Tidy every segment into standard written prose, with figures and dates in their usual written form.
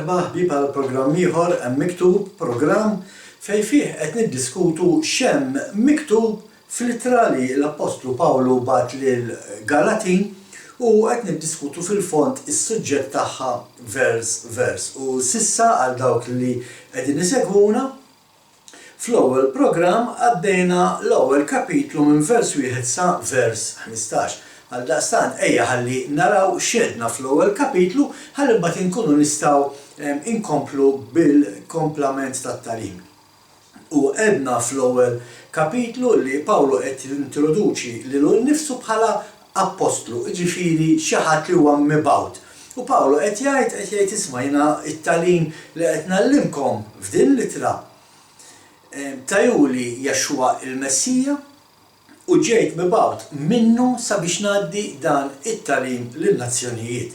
Merħba ħbieb għal programm ieħor Hemm Miktub, programm fejn fih qed niddiskutu x'hemm miktub fl-ittra li l-Appostlu Pawlu bagħat lill-Galatin u qed niddiskutu fil-fond is-suġġett tagħha vers vers. U s'issa għal dawk li qegħdin isegwuna, Fl-ewwel programm għaddejna l-ewwel kapitlu minn vers wieħed sa vers 15. Għaldaqstant ejja ħalli naraw x'għedna fl-ewwel kapitlu ħalli mbagħad inkunu nistgħu nkomplu bil-komplament tat-tagħlim. U għedna fl-ewwel kapitlu li Pawlu qed jintroduċi lilu nnifsu bħala appostlu, jiġifieri xi ħadd li huwa mibgħut. U Pawlu qed jgħid, qed jgħid isma' jiena t-tagħlim li qed ngħallimkom f'din l-ittra tajuli Yeshua il-Messija u ġejt mibgħut minnu sabiex ngħaddi dan it-tagħlim lin-nazzjonijiet.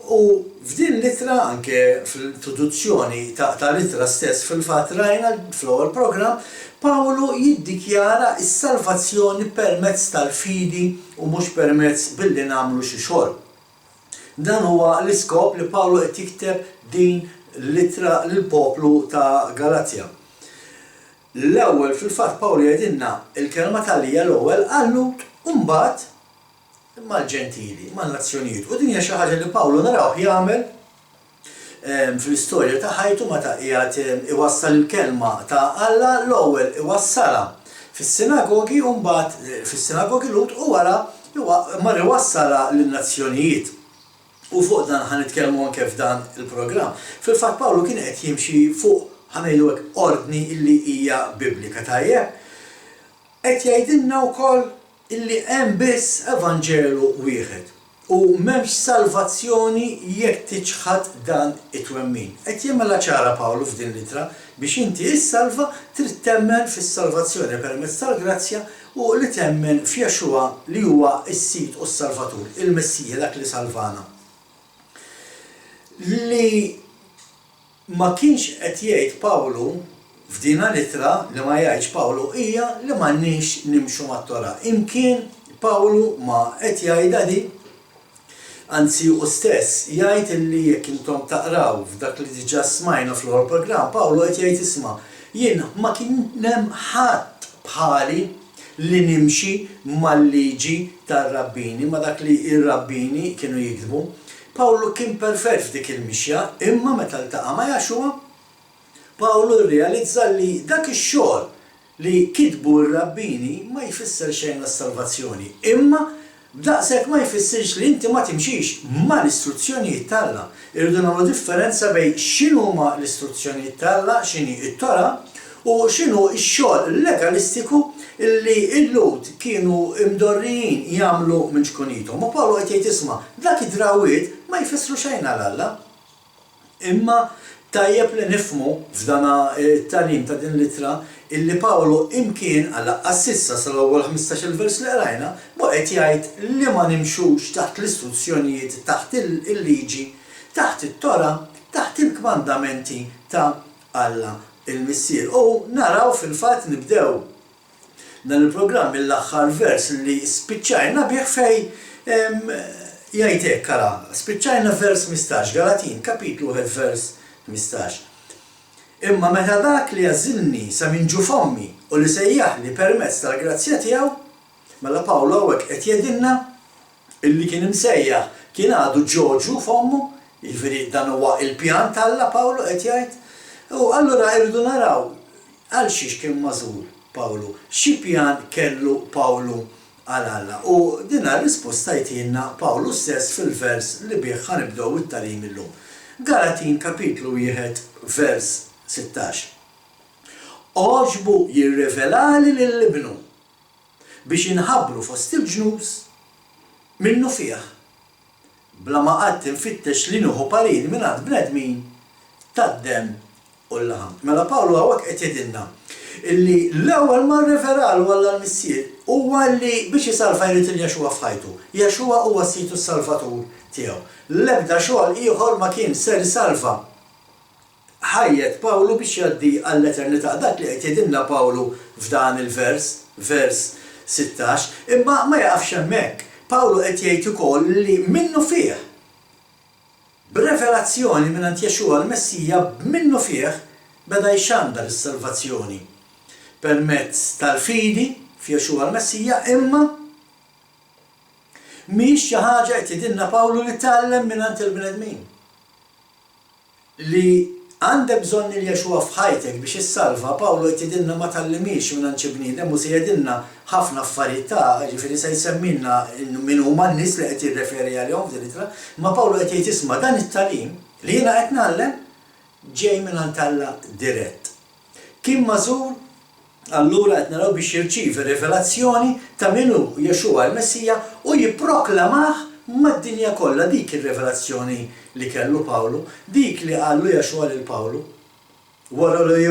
U f'din l-ittra, anke fl-introduzzjoni tal-ittra stess fil-fatt rajna fl-ewwel programm, Pawlu jiddikjara s-salvazzjoni permezz tal-fidi u mhux permezz billi nagħmlu xi xogħol. Dan huwa l-iskop li Pawlu qed jikteb din l-ittra lill-poplu ta' Galazja. L-ewwel fil-fatt Pawlu jgħidilna l-kelma t'Alla hija l-ewwel għal-Lhud u mbagħad mal-Ġentili, man-nazzjonijiet. U din hija xi ħaġa li Pawlu narawh jagħmel fl-istorja ta' ħajtu meta qiegħed iwassal il-kelma ta' Alla, l-ewwel iwassalha fis-sinagogi u mbagħad fis-sinagogi Lhud u wara mar iwassalha lin-nazzjonijiet. U fuq dan ħa nitkellmu anke f'dan il-programm. Fil-fatt Pawlu kien qed jimxi fuq, ħa ngħidu hekk, ordni li hija biblika, tajjeb? Qed jgħidilna wkoll illi hemm biss evanġelu wieħed u m'hemmx salvazzjoni jekk tiċħad dan it-twemmin. Qed jagħmilha ċara Pawlu f'din l-ittra, biex inti issalva trid temmen fis-salvazzjoni permezz tal-grazzja u li temmen f'Yeshua li huwa s-Sid u s-Salvatur, il-Messija, dak li salvana. Li ma kienx qed jgħid Pawlu f'dina l-ittra, li ma jgħidx Pawlu hija li m'għandniex nimxu mat-Torah. Imkien Pawlu ma qed jgħidha di, anzi hu stess jgħid illi jekk intom taqraw f'dak li diġà smajna fl-ewwel programm, Pawlu qed jgħid isma' jien ma kien hemm ħadd bħali li nimxi mal-liġi tar-rabbini, ma' dak li r-rabbini kienu jiktbu. Pawlu kien perfett f'dik il-mixja, imma meta ltaqa' ma' Yahshua, Pawlu rrealizza li dak ix-xogħol li kitbu r-rabbini ma jfisser xejn għas-salvazzjoni, imma b'daqshekk ma jfissirx li inti ma timxix mal-istruzzjonijiet t'Alla. Irridu nagħmlu differenza bejn x'inhuma l-istruzzjonijiet t'Alla, x'inhi t-Torah, u x'inhu x-xogħol legalistiku li l-Lhud kienu mdorrijin jagħmlu minn ċkunithom. U Pawlu qed jgħid isma', dak id-drawwiet ma jfissru xejn għal Alla. Imma tajjeb li nifhmu f'dan it-tagħlim ta' din l-ittra illi Pawlu imkien, għall-aqqas s'issa sal-ewwel ħmistax-il vers li qrajna, mhu qed jgħid li ma nimxux taħt l-istruzzjonijiet, taħt il-liġi, taħt it-Torah, taħt il-kmandamenti ta' Alla il-Missier. U naraw fil-fatt nibdew dan il-programm mill-aħħar vers li spiċċajna bih fejn jgħid hekk, ara, spiċċajna vers 15, Galatin, kapitlu 1 vers 15. Imma meta dak li għażilni sa minn ġuf ommi u li sejjaħli permezz tal-grazzja tiegħu, mela Pawlu hawnhekk qed jgħidilna illi kien imsejjaħ kien għadu ġo ġuf ommu, jiġifieri dan huwa l-pjan t'Alla Pawlu qed jgħid. U allura irridu naraw għal xiex kien magħżul Pawlu, xi pjan kellu Pawlu għal Alla. U din r-risposta jtielna Pawlu stess fil-vers li bih ħa nibdew it-tagħlim illum. Galatin kapitlu wieħed vers 16. Għoġbu jirrivelali lil Ibnu biex inħabbru fost il-ġnus minnufih, bla ma qgħadt infittex li nieħu parir mingħand bnedmin tad-demm u l-laħam. Mela Pawlu hawnhekk qed jgħidilna illi l-ewwel ma rreveralu Alla l-Missier huwa li biex isalva jrid lil Yeshua f'ħajtu. Yeshua huwa s-Sid u s-Salvatur tiegħu. L-ebda xogħol ieħor ma kien ser isalva ħajjet Pawlu biex jgħaddi għall-eternità. Dak li qed jgħidilna Pawlu f'dan il-vers, vers 16, imma ma jaqafx hemmhekk. Pawlu qed jgħid ukoll li minnufih. B'revelazzjoni mingħand Yeshua l-Messija b'minnufih beda jxandar is-salvazzjoni permezz tal-fidi f'Yeshua l-Messija imma mhijiex xi ħaġa qed jgħidilna Pawlu li tgħallem mingħand il-bnedmin. Li għandek bżonn lil Yeshua f'ħajtek biex issalva, Pawlu qed jgħidilna ma tgħallimhiex mingħand xi bniedem u se jgħidilna ħafna affarijiet ta' jiġifieri se jsemmilna min huma n-nies li qed jirreferi għalihom f'din l-ittra, imma Pawlu qed jgħid isma' dan it-tagħlim li jiena qed ngħallem ġej mingħand Alla dirett. Kien magħżul Allura qed naraw biex jirċievi rivelazzjoni ta' min hu Yeshua il-Messija u jipproklamah mad-dinja kollha, dik ir-rivelazzjoni li kellu Pawlu, dik li qallu Yeshua lil Pawlu wara li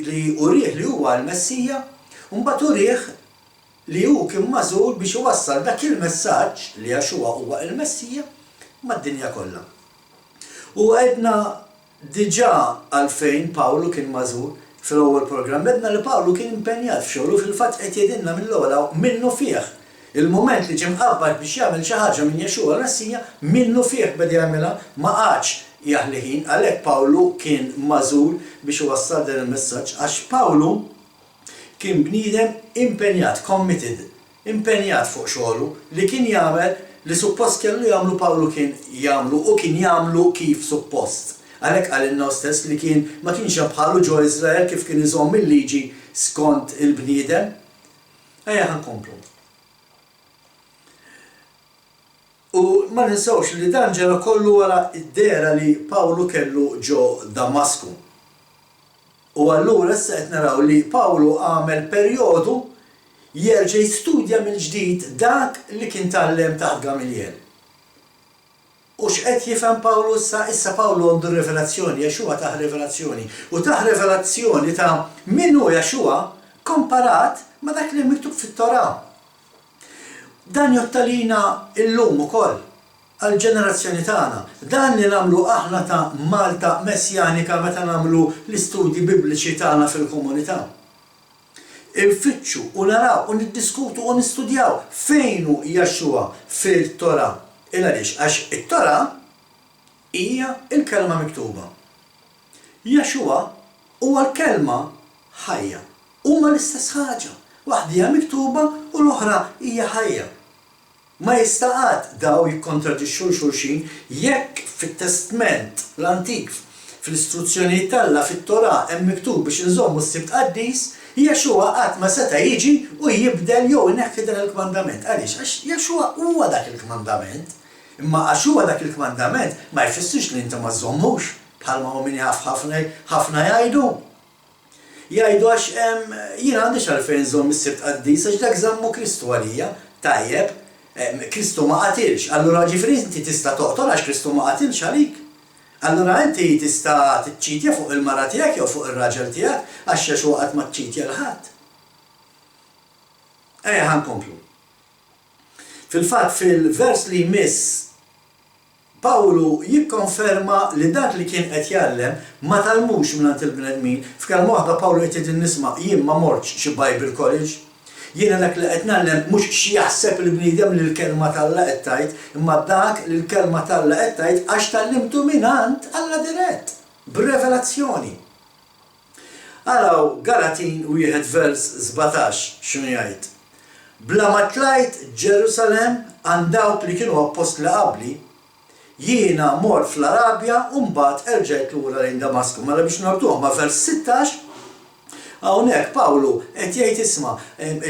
li urieh li huwa l-Messija, u mbagħad urieh li hu kien magħżul biex iwassal dak il-messaġġ li Yeshua huwa il-Messija mad-dinja kollha. U għedna Diġà għalfejn Pawlu kien magħżul. Fl-ewwel programm għedna li Pawlu kien impenjat f'xogħlu, fil-fatt qed jgħidilna mill-ewwel hawn minnufih. Il-mument li ġie mqabbad biex jagħmel xi ħaġa minn Yeshua l-Messija, minnufih beda jagħmilha, ma qagħadx jaħli ħin. Għalhekk Pawlu kien magħżul biex iwassal dan il-messaġġ għax Pawlu kien bniedem impenjat, committed. Impenjat fuq xogħlu, li kien jagħmel li suppost kellu jagħmlu Pawlu kien jagħmlu u kien jagħmlu kif suppost. Għalhekk qalilna hu stess li kien ma kienx hemm bħalu ġo Iżrael kif kien iżomm il-liġi skont il-bniedem. Ejja ħa nkomplu. U ma ninsewx li dan ġara kollu wara d-dehra li Pawlu kellu ġo Damasku. U allura issa qed naraw li Pawlu għamel perjodu jerġa' jistudja mill-ġdid dak li kien tgħallem taħt Gamiljel. U x'qed jifhem Pawlu issa? Issa Pawlu għandu r-rivelazzjoni, Yeshua tah rivelazzjoni. U tah rivelazzjoni ta' min hu Yeshua komparat ma' dak li hemm miktub fit-Torah. Dan jgħodd għalina llum ukoll, għall-ġenerazzjoni tagħna. Dan li nagħmlu aħna ta' Malta Messjanika meta nagħmlu l-istudji Bibliċi tagħna fil-komunità. Infittxu u naraw u niddiskutu u nistudjaw fejn hu Yeshua fil-Torah. Il għaliex? Għax it-Torah hija l-Kelma miktuba. Yeshua huwa l-Kelma ħajja. Huma l-istess ħaġa. Waħda hija miktuba u l-oħra hija ħajja. Ma jista' qatt daw jikkontradixxu 'l xulxin jekk fit-Testment l-Antik, fl-istruzzjonijiet t'Alla fit-Torah hemm miktub biex inżommu s-Sibt qaddis, Yeshua qatt ma seta' jiġi u jibdel jew ineħħi dan il-kmandament. Għaliex? Għax Yeshua huwa dak il-kmandament. Imma għax huwa dak il-kmandament ma jfissirx li inti ma żżommux, bħalma hawn min jaf ħafna ħafna jgħidu. Jgħidu għax jien għandix għalfejn nżomm is-Sibt qaddis għax dak żammu Kristu għalija. Tajjeb, Kristu ma qatilx, allura ġifieri inti tista' toqtol għax Kristu ma qatilx għalik? Allura inti tista' tiċċitja fuq il-mara tiegħek jew fuq ir-raġel tiegħek għax Yeshua qatt ma ċċitja 'l ħadd? Ejja ħa nkomplu. Fil-fatt fil-vers li jmiss Pawlu jikkonferma li dak li kien qed jgħallem ma tgħallmux mingħand il-bnedmin. F'kelma waħda Pawlu qed jgħid lin-nies jien ma mortx xi Bible college. Jiena dak li qed ngħallem mhux x'jaħseb il-bniedem li l-Kelma t'Alla qed tgħid, imma dak li l-Kelma t'Alla qed tgħid għax tgħallimtu mingħand Alla dirett, b'revelazzjoni. Araw Galatin wieħed vers 17 x'inhu jgħid, Bla ma tlajt Ġerusalemm għand dawk li kienu appostli qabli, jiena mort fl-Arabja u mbagħad erġajt lura lejn Damasku. Mela biex norbtuh ma' vers 16, hawnhekk Pawlu qed jgħid isma'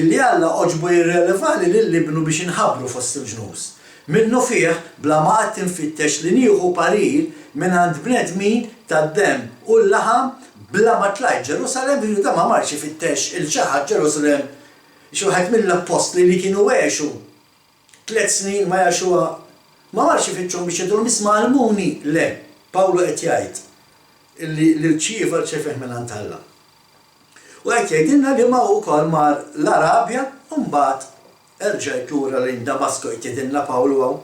illi Alla għoġbu jirrelevali lil Ibnu biex inħabbru fost il-ġnus. Minnufih, bla ma qgħadt infittex li nieħu parir mingħand bnedmin tad-demm u l-laħam, bla ma tlajt Ġerusalemm, jiġifieri dan ma marx ifittex 'il xi ħadd Ġerusalemm, xi wieħed mill-appostli li kienu għexu tlett snin ma' Yeshua, ma marx ifittxhom biex jgħidilhom isma' għallmuni, le, Pawlu qed jgħid illi li rċieva rċevih mingħand Alla. U qed jgħidilna li ma hu wkoll mar l-Arabja u mbagħad Erġajt lura lejn Damasku qed jgħidilna Pawlu hawn.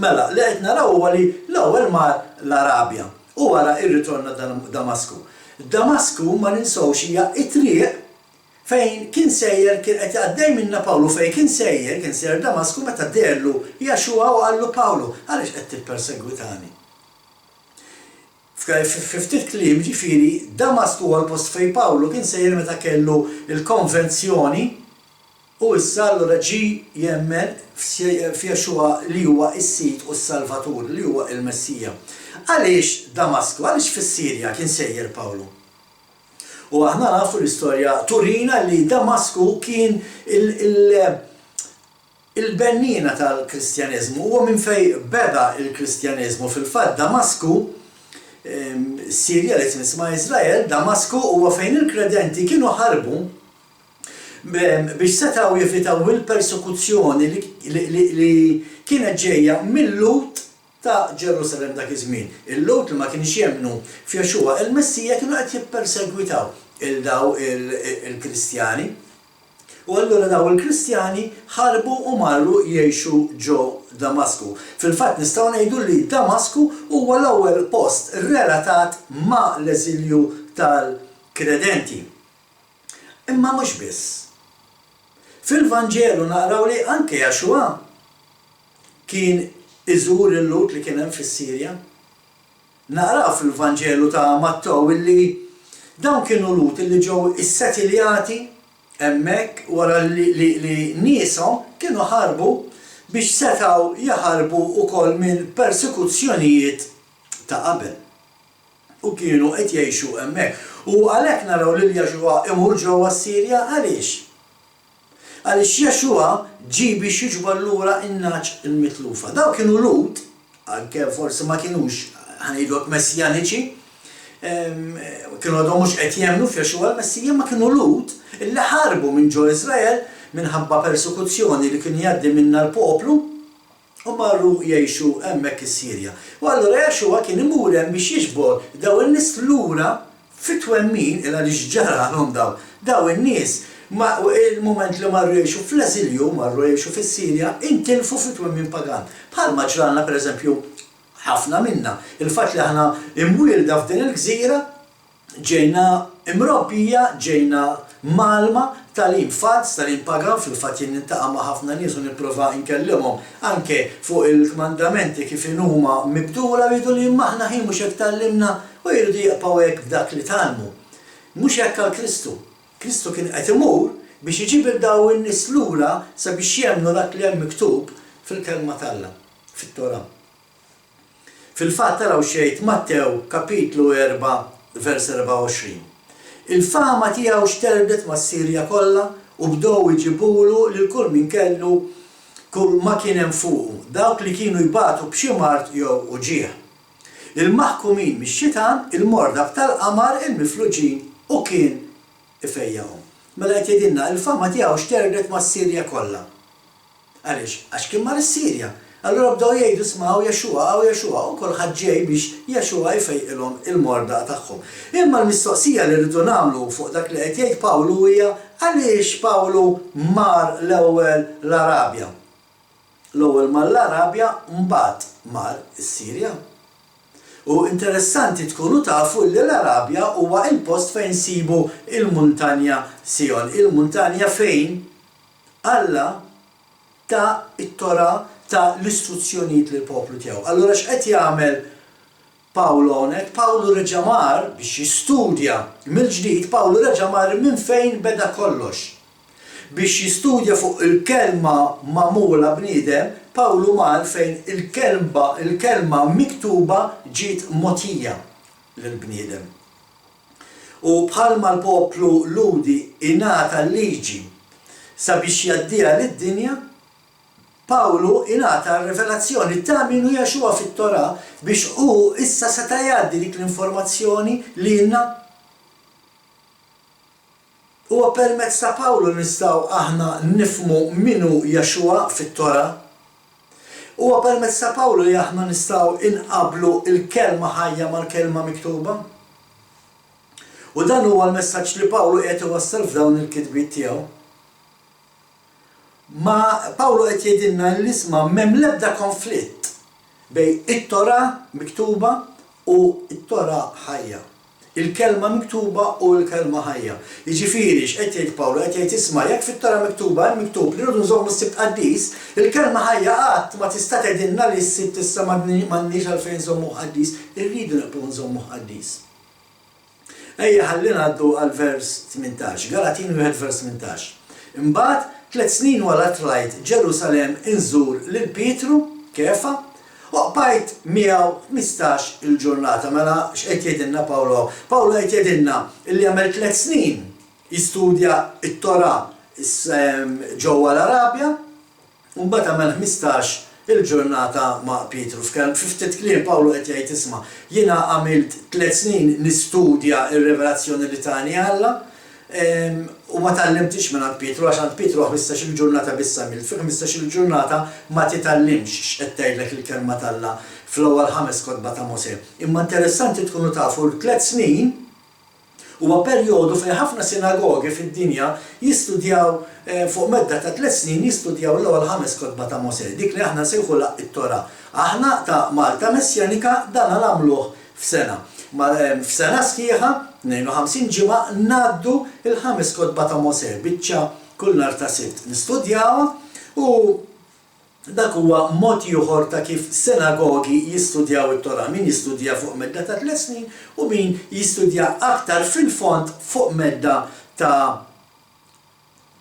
Mela, li qed naraw huwa li l-ewwel mar l-Arabja u wara rritorna Damasku. Damasku, ma ninsewx, hija t-triq fejn kien sejjer, kien qed għaddej minnha Pawlu fejn kien sejjer, kien sejjer Damasku meta deherlu Yeshua u qallu Pawlu, għaliex qed tippersegwitani? Fi ftit kliem, jiġifieri, Damasku huwa l-post fejn Pawlu kien sejjer meta kellu l-konvenzjoni u issa allura ġie jemmen f'Yeshua li huwa s-Sid u s-Salvatur, li huwa l-Messija. Għaliex Damasku? Għaliex fis-Sirja kien sejjer Pawlu? U aħna nafu l-istorja turina li Damasku kien il-benniena tal-Kristjaneżmu, huwa minn fejn beda l-Kristjaneżmu. Fil-fatt Damasku, Sirja li tmiss ma' Iżrael, Damasku huwa fejn il-kredenti kienu ħarbu biex setgħu jevitaw il-persekuzzjoni li kienet ġejja mil-Lhud ta' Ġerusalemm dak iż-żmien. Il-Lhud li ma kinux jemmnu f'Yeshua il-Messija kienu qed jippersegwitaw 'il daw il-Kristjani. U allura daw il-Kristjani ħarbu u marru jgħixu ġo Damasku. Fil-fatt nistgħu ngħidu li Damasku huwa l-ewwel post relatat ma' l-eżilju tal-kredenti. Imma mhux biss. Fil-Vanġelu naqraw li anke Yeshua kien iżur il-Lhud li kien hemm fis-Sirja. Naqraw fil-Vanġelu ta' Mattew illi dawn kienu Lhud illi ġew issetiljati hemmhekk wara li nieshom kienu ħarbu biex setgħu jaħarbu wkoll minn persekuzzjonijiet ta' qabel. U kienu qed jgħixu hemmhekk. U għalhekk naraw lil Yeshua imur ġewwa s-Sirja għaliex? Għaliex Yeshua ġie biex jiġbor lura n-nagħaġ il-mitlufa. Dawk kienu Lhud, għalkemm forsi ma kinux, ħa ngħidu hekk, messjaniċi, kienu għadhom mhux qed jemmnu f'Yeshua l-Messija, imma kienu Lhud illi ħarbu minn ġo Iżrael minħabba persekuzzjoni li kien jgħaddi minnha l-poplu. U marru jgħixu hemmhekk is-Sirja. U allura Yeshua kien imur hemm biex jiġbor dawn in-nies lura fit-twemmin, il għaliex ġaralhom dawn. Dawn in-nies, ma, il-mument li marru jgħixu fl-eżilju, marru jgħixu fis-Sirja, intilfu fit-twemmin pagan. Bħalma ġralna pereżempju ħafna minna. Il-fatt li aħna imwielda f'din il-gżira, Ġejna mrobbija, ġejna mgħallma tagħlim falz, tagħlim pagan, fil-fatt jien niltaqa' ma' ħafna nies u nipprova nkellimhom anke fuq il-kmandamenti kif inhuma mibdula u jgħiduli imma aħna ħin mhux hekk tgħallimna u jridu jibqgħu hekk b'dak li tgħallmu. Mhux hekk għal Kristu. Kristu kien qed imur biex iġib 'il dawn in-nies lura sabiex jemmnu dak li hemm miktub fil-Kelma t'Alla, fit-Torah. Fil-fatt araw x'jgħid Mattew kapitlu 4 vers 24, Il-fama tiegħu xterdet mas-Sirja kollha u bdew iġibulu lil kull min kellu kull ma kien hemm fuqu, dawk li kienu jbatu b'xi mard jew uġigħ. Il-maħkumin mix-xitan, il-morda b'tal-qamar, il-mifluġin, u kien ifejjaqhom. Mela qed jgħidilna il-fama tiegħu xterdet mas-Sirja kollha. Għaliex? Għax kien mar is-Sirja. Allura bdew jgħidu, Isma' hawn Yeshua, hawn Yeshua, u kulħadd ġej biex Yeshua jfejqilhom il-morda tagħhom. Imma l-mistoqsija li rridu nagħmlu fuq dak li qed jgħid Pawlu hija, għaliex Pawlu mar l-ewwel l-Arabja? L-ewwel mar l-Arabja mbagħad mar is-Sirja. U interessanti tkunu tafu li l-Arabja huwa l-post fejn nsibu l-muntanja Sijon, il-muntanja fejn Alla ta t-Torah, ta l-istruzzjonijiet lill-poplu tiegħu. Allura x'qed jagħmel Pawlu hawnhekk? Pawlu reġa' mar biex jistudja mill-ġdid, Pawlu reġa' mar minn fejn beda kollox. Biex jistudja fuq il-Kelma magħmula bniedem, Pawlu mar fejn il-kelba, il-Kelma miktuba ġiet mogħtija lill-bniedem. U bħalma l-poplu Lhudi ingħata l-Liġi sabiex jgħaddiha lid-dinja, Pawlu ingħata r-rivelazzjoni ta' min hu Yeshua fit-Torah biex hu issa seta' jgħaddi dik l-informazzjoni lilna. Huwa permezz ta' Pawlu li nistgħu aħna nifhmu min hu Yeshua fit-Torah. Huwa permezz ta' Pawlu li aħna nistgħu inqabblu l-kelma ħajja mal-kelma miktuba. U dan huwa l-messaġġ li Pawlu qiegħed iwassal f'dawn il-kitbiet tiegħu. Ma Pawlu qed jgħidilna li isma' m'hemm l-ebda konflitt bejn it-Torah miktuba u t-Torah ħajja. Il-Kelma miktuba u l-Kelma ħajja. Jiġifieri, x'qed jgħid Pawlu? Qed jgħid, isma', jekk fit-Torah miktuba hemm miktub li rridu nżommu s-Sibt qaddis, il-Kelma ħajja qatt ma tista' tgħidilna li s-Sibt issa m'għandniex għalfejn nżommuh qaddis, irridu nibqgħu nżommuh qaddis. Ejja ħalli ngħaddu għall-vers 18, Galatin wieħed vers 18. Imbagħad, tlett snin wara tlajt Ġerusalemm inżur lil Pietru, Kefa, U qbajt miegħu 15 il-ġurnata. Mela x'qed jgħidilna Pawlu hawn? Pawlu qed jgħidilna li għamel tlett snin jistudja t-Torah ġewwa l-Arabja u mbagħad għamel 15 il-ġurnata ma' Pietru. Fi ftit kliem Pawlu qed jgħid isma' jiena għamilt tlett snin nistudja r-rivelazzjoni li tani Alla, U ma tgħallimtix mingħand Pietru, għax għand Pietru ħmistax-il ġurnata biss għamilt. Fi ħmistax-il ġurnata ma titgħallimx x'qed tgħidlek il-Kelma t'Alla fl-ewwel ħames kotba ta' Mosè. Imma interessanti tkunu tafu li tliet snin huwa perjodu fejn ħafna sinagogi fid-dinja jistudjaw fuq medda ta' tliet snin jistudjaw l-ewwel ħames kotba ta' Mosè, dik li aħna nsejħulha t-Torah. Aħna ta' Malta Messjanika dana nagħmluh F'sena. Ma, f'sena sħiħa, 52 ġimgħa, ngħaddu l-ħames kotba ta' Mosè, biċċa kull nhar ta' Sibt. Nistudjawha u dak huwa mod ieħor ta' kif sinagogi jistudjaw it-Torah, min jistudja fuq medda ta' tliet snin u min jistudja aktar fil-fond fuq medda ta'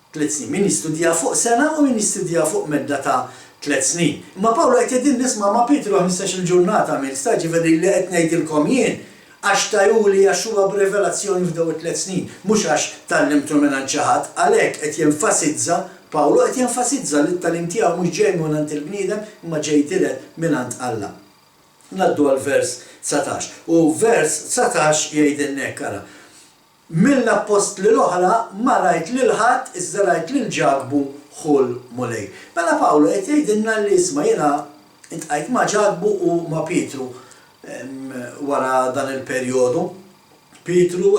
Tliet snin. Min jistudja fuq sena u min jistudja fuq medda ta' tliet snin. Imma Pawlu qed jgħidilna isma' ma' Pietru ħmistax-il ġurnata għamilt sta jiġifieri li qed ngħidilkom jien għax tajuli għax huwa b'rivelazzjoni f'dawn it-tliet snin, mhux għax tgħallimtu mingħand xi ħadd. Għalhekk qed jenfasizza, Pawlu qed jenfasizza li t-tagħlim tiegħu mhux ġej mingħand il-bniedem imma ġej dirett mingħand Alla. Ngħaddu għall-vers 19. U vers 19 jgħidilna hekk, ara. Mill-appostli l-oħra ma rajt lil ħadd iżda rajt lil Ġakbu ħu l-Mulej. Mela Pawlu qed jgħidilna li isma' jiena ltqajt ma' Ġakbu u ma' Pietru wara dan il-perjodu. Pietru,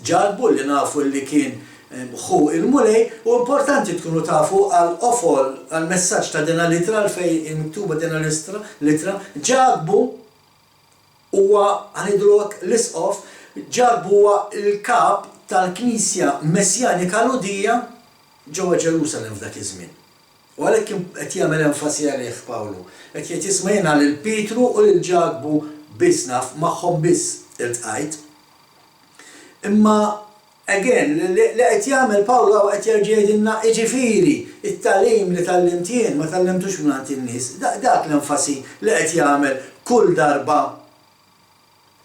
Ġakbu li nafu li kien ħu l-Mulej u importanti tkunu tafu għall-qofol, għall-messaġġ ta' din l-ittra għalfejn hi miktuba din l-ittra, Ġakbu Huwa, ħa ngħidulu hekk, l-isqof, Ġakbu huwa l-kap tal-Knisja Messjanika Lhudija ġewwa Ġerusalemm f'dak iż-żmien. U għalhekk kien qed jagħmel enfasi għalih Pawlu. Qed jgħid isma' jiena lil Pietru u lil Ġakbu biss naf, magħhom biss iltqajt. Imma Again, li qed jagħmel Pawlu hawn qed jerġa' jgħidilna jiġifieri, it-tagħlim li tgħallimt jien ma tgħallimtux mingħand in-nies. Dak l-enfasi li qed jagħmel kull darba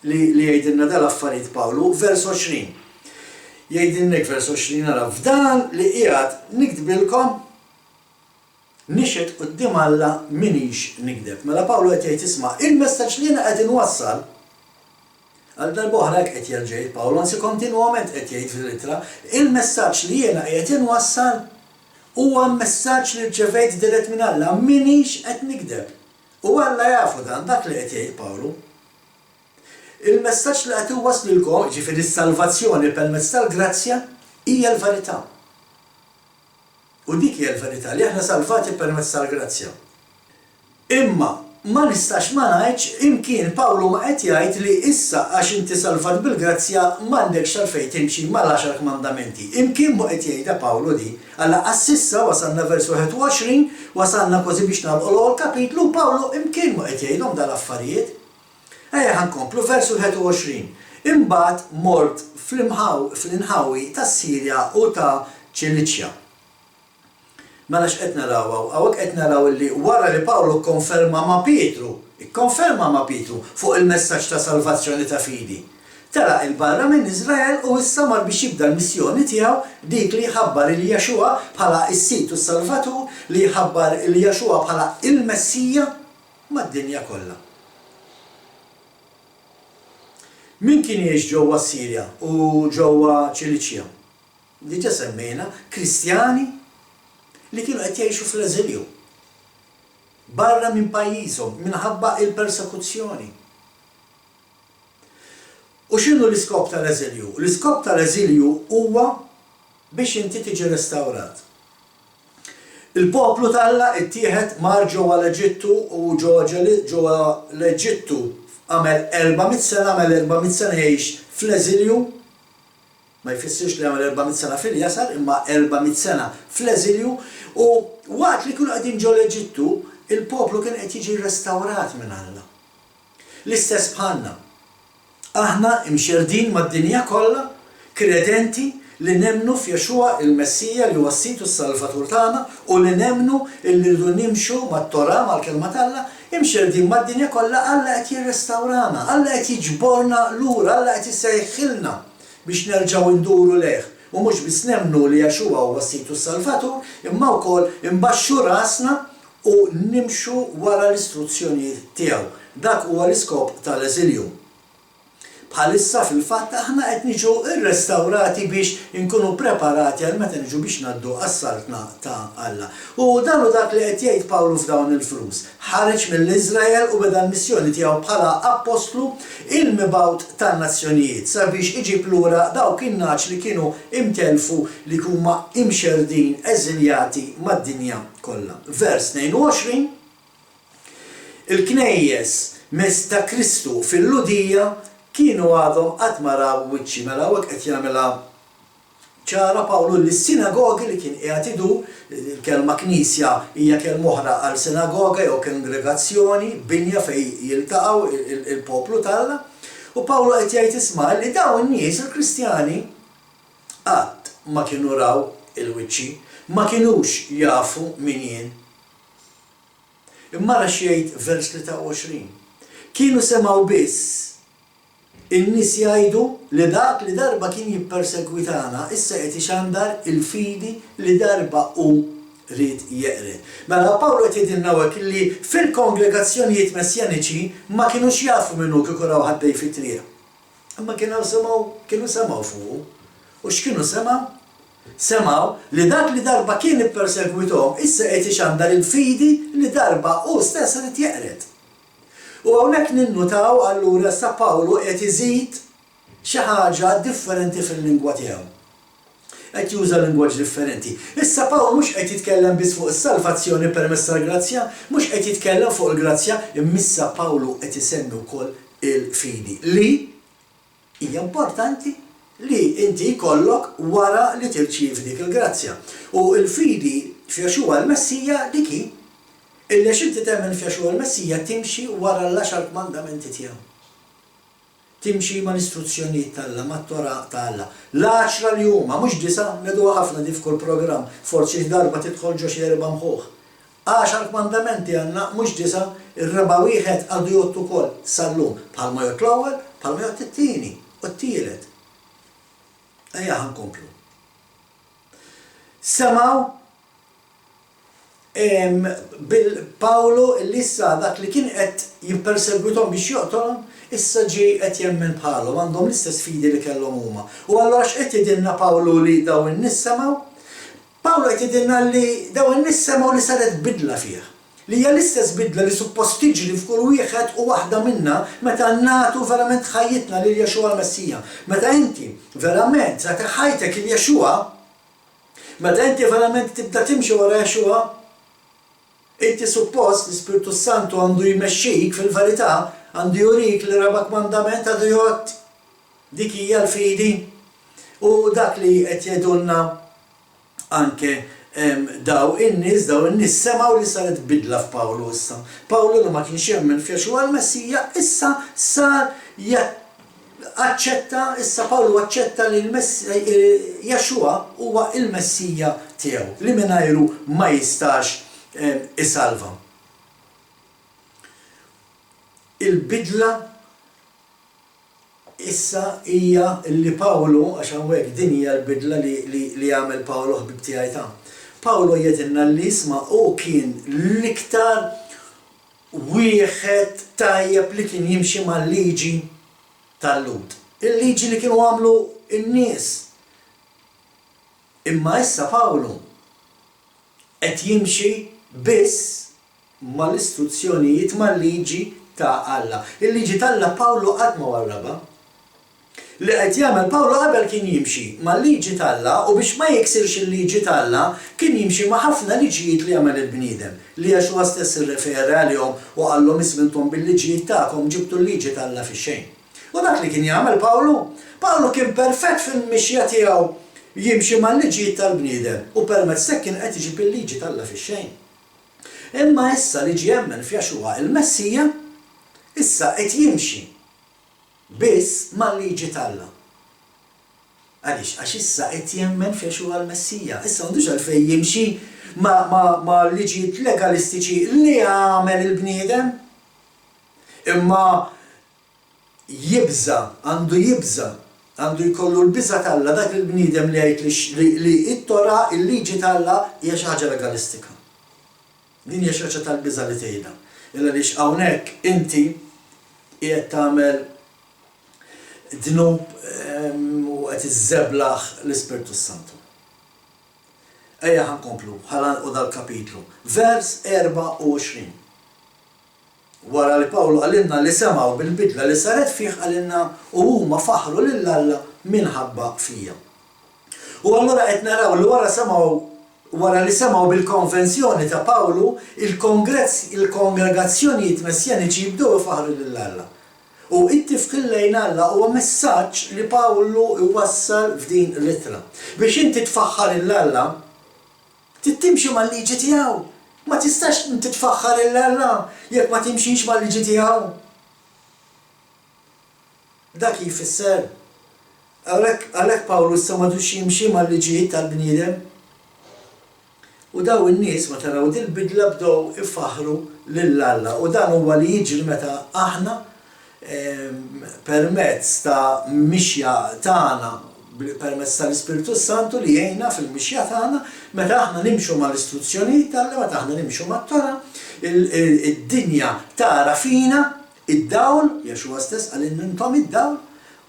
li li jgħidilna dal-affarijiet Pawlu. Vers 20. Jgħidilna hekk vers 20 ara, f'dan li qiegħed niktbilkom nixhed quddiem Alla m'iniex nigdeb. Mela Pawlu qed jgħid isma' il-messaġġ li jiena qed inwassal Għal darba oħra hekk qed jerġa' jgħid Pawlu, anzi kontinwament qed jgħid fil-ittra, il-messaġġ li jiena qiegħed inwassal huwa messaġġ li rċevejt dirett minn Alla, m'iniex qed nigdeb. U Alla jafu dan, dak li qed jgħid Pawlu. Il-messaġġ li qed iwasslilkom, jiġifieri s-salvazzjoni permezz tal-grazzja, hija l-verità. U dik hija l-verità, li aħna salvati permezz tal-grazzja. Imma ma nistax ma ngħidx, imkien Pawlu ma qed jgħid li issa għax inti salvat bil-grazzja m'għandekx għalfejn timxi mal-għaxar kmandamenti. Imkien mhu qed jgħidha Pawlu di. Alla qas s'issa, wasalna vers 21, wasalna kważi biex nagħlqu l-ewwel kapitlu u Pawlu imkien mhu qed jgħidhom dal-affarijiet. Ejja ħa nkomplu, vers 21, Imbagħad mort fl-inħawi tas-Sirja u ta' Ċiliċja. Mela x'qed naraw hawn? Hawnhekk qed naraw illi wara li Pawlu kkonferma ma' Pietru, ikkonferma ma' Pietru fuq il-messaġġ ta' salvazzjoni ta' fidi, telaq 'il barra minn Iżrael u issa mar biex jibda l-missjoni tiegħu, dik li jħabbar 'il Yeshua bħala s-Sid u s-Salvatur, li jħabbar 'il Yeshua bħala il-Messija mad-dinja kollha. Min kien jgħix ġewwa s-Sirja u ġewwa Ċiliċja? Diġà semmejna Kristjani li kienu qed jgħixu fl-eżilju, barra minn pajjiżhom minħabba l-persekuzzjoni. U x'inhu l-iskop tal-eżilju? L-iskop tal-eżilju huwa biex inti tiġi restawrat. Il-poplu t'Alla ittieħed mar ġewwa l-Eġittu u ġewwa l-Eġittu. Għamel 400 sena, għamel 400 sena jgħix fl-eżilju, ma jfissirx li għamel 400 sena fil-jasar, imma 400 sena fl-eżilju, u waqt li kienu qegħdin ġo l-Eġittu, il-poplu kien qed jiġi rrestawrat minn Alla. L-istess bħalna. Aħna imxerrdin mad-dinja kollha, kredenti li nemmnu f'Yeshua il-Messija li huwa s-Sid u s-Salvatur tagħna u li nemmnu illi rridu nimxu mat-Torah, mal-Kelma t'Alla, imxerrdin mad-dinja kollha, Alla qed jirrestawrana, Alla qed jiġborna lura, Alla qed isejħilna biex nerġgħu nduru lejh u mhux biss nemmnu li Yeshua huwa s-Sid u s-Salvatur imma wkoll inbaxxu rasna u nimxu wara l-istruzzjonijiet tiegħu. Dak huwa l-iskop tal-eżilju. Bħalissa fil-fatt aħna qed niġu rrestawrati biex inkunu preparati għal meta niġu biex ngħaddu għas-Saltna ta' Alla. U dan hu dak li qed jgħid Pawlu f'dawn il-frus. Ħareġ mill-Iżrael u beda l-missjoni tiegħu bħala appostlu, il-mibgħut tan-nazzjonijiet, sabiex iġib lura dawk in-nagħaġ li kienu imtellfu li huma imxerrdin, eżiljati mad-dinja kollha. Vers 22. Il-knejjes mess ta' Kristu fil-Lhudija kienu għadhom qatt ma raw wiċċi. Mela hawnhekk qed jagħmilha ċara Pawlu li s-sinagogi li kien qiegħed idur, il-kelma knisja hija kelma oħra għal sinagoga jew kongregazzjoni, binja fejn jiltaqgħu il-poplu t'Alla. U Pawlu qed jgħid isma' li dawn in-nies, il-Kristjani, qatt ma kienu raw il-wiċċi, ma kinux jafu min jien. Imma ara x'jgħid vers 23, Kienu semgħu biss in-nies jgħidu li dak li darba kien jippersegwitana issa qed ixandar il-fidi li darba hu ried jeqred. Mela Pawlu qed jgħidilna hawnhekk li fil-kongregazzjonijiet messjaniċi ma kinux jafu min hu kieku rawh għaddej fit-triq. Imma kienu semgħu, kienu semgħu fuqu. U x'kienu semgħu? Semgħu li dak li darba kien ippersegwithom issa qed ixandar il-fidi li darba hu stess ried jeqred. U hawnhekk ninnutaw allura issa Pawlu qed iżid xi ħaġa differenti fil-lingwa tiegħu. Qed juża lingwaġġ differenti. Issa Pawlu mhux qed jitkellem biss fuq is-salvazzjoni permezz tal-grazzja, mhux qed jitkellem fuq il-grazzja, imma issa Pawlu qed isemmi wkoll il-fidi, li hija importanti li inti jkollok wara li tirċievi dik il-grazzja. U l-fidi f'Yeshua l-Messija dik hi, illi għax inti temmen f'Yeshua l-Messija timxi wara l-għaxar kmandamenti tiegħu. Timxi mal-istruzzjonijiet t'Alla, mat-Torah ta' Alla. L-għaxra li huma, mhux disgħa, ngħiduha ħafna din f'kull programm, forsi xi darba tidħol ġo xi erba' mħuħ. Għaxar kmandamenti għandna, mhux disgħa, ir-raba' wieħed għadu jgħodd ukoll sal-lum, bħalma jgħodd l-ewwel, bħalma jgħodd it-tieni u t-tielet. Ejja ħa nkomplu. Semgħu bil Pawlu li issa dak li kien qed jippersegwithom biex joqtolhom, issa ġie qed jemmen bħalhom, għandhom l-istess fidi li kellhom huma. U allura x'qed jgħidilna Pawlu li dawn in-nies semgħu? Pawlu qed jgħidilna li dawn in-nies semgħu li saret bidla fih, li hija l-istess bidla li suppost tiġri f'kull wieħed u waħda minna meta nagħtu verament ħajjitna lil Yeshua l-Messija. Meta inti verament tagħti ħajtek lil Yeshua, meta inti verament tibda timxi wara Yeshua, inti suppost l-Ispirtu s-Santu għandu jmexxik fil-verità, għandu jurik li raba' kmandament għadu jgħodd. Dik hija l-fidi. U dak li qed jgħidulna anke daw in-nies, daw in-nies semgħu li saret bidla f'Pawlu issa. Pawlu li ma kienx jemmen f'Yeshua l-Messija issa sar aċċetta, issa Pawlu aċċetta li Yeshua huwa l-Messija tiegħu, li mingħajru ma jistax isalva. Il-bidla Issa hija li Pawlu, għax hawnhekk din hija l-bidla li, li, li għamel Pawlu ħbieb tiegħi ta'. Pawlu jgħidilna li isma' hu kien l-iktar wieħed tajjeb li kien jimxi mal-liġi tal-Lhud. Il-liġi li kienu għamlu n-nies. Imma issa Pawlu qed jimxi biss mal-istruzzjonijiet, mal-liġi ta' Alla. Il-liġi t'Alla Pawlu qatt ma warrabha. Li qed jagħmel Pawlu qabel kien jimxi mal-liġi t'Alla u biex ma jiksirx il-liġi t'Alla kien jimxi ma' ħafna liġijiet li għamel il-bniedem, li Yeshua stess irrefera għalihom u qallhom isma' intom bil-liġijiet tagħkom ġibtu l-liġi t'Alla fix-xejn. U dak li kien jagħmel Pawlu? Pawlu kien perfett fil-mixja tiegħu jimxi mal-liġijiet tal-bniedem u permezz t'hekk kien qed iġib il-liġi t'Alla fix-xejn. Imma issa li ġie jemmen f'Yeshua il-Messija, issa qed jimxi Biss mal-liġi t'Alla. Għaliex? Għax issa qed jemmen f'Yeshua l-Messija. Issa m'għandux għalfejn jimxi ma' ma' ma' liġijiet legalistiċi li għamel il-bniedem. Imma jibża', għandu jibża', għandu jkollu l-biża' t'Alla dak il-bniedem li jgħid li li t-Torah, il-liġi t'Alla, hija xi ħaġa legalistika. Din hija xi ħaġa tal-biża' li tgħidha. Il għaliex hawnhekk inti qiegħed tagħmel dnub u qed iżżeblaħ l-Ispirtu s-Santu. Ejja ħa nkomplu, ħa nagħlqu dal-kapitlu. Vers 24. Wara li Pawlu qalilna li semgħu bil-bidla li saret fih qalilna u huma faħħru lil Alla minħabba fija. U allura qed naraw li wara semgħu wara li semgħu bil-konvenzjoni ta' Pawlu, il-kongress il-kongregazzjonijiet messjaniċi jibdew ifaħħru lil Alla. U t-tifħir lejn Alla huwa messaġġ li Pawlu jwassal f'din l-ittra. Biex inti tfaħħar 'il Alla, trid timxi mal-liġi tiegħu. Ma tistax inti tfaħħar 'il Alla jekk ma timxix mal-liġi tiegħu. Dak jfisser. Għalhekk, għalhekk Pawlu issa m'għadux jimxi mal-liġijiet tal-bniedem. U dawn in-nies, meta raw dil-bidla bdew ifaħħru lil Alla. U dan huwa li jiġri meta aħna, permezz ta' mixja tagħna, permezz tal-Ispirtu s-Santu li jgħinna fil-mixja tagħna, meta aħna nimxu mal-istruzzjonijiet t'Alla, meta aħna nimxu mat-Torah, id-dinja tara fina Id-dawl, Yeshua stess qalilna intom id-dawl,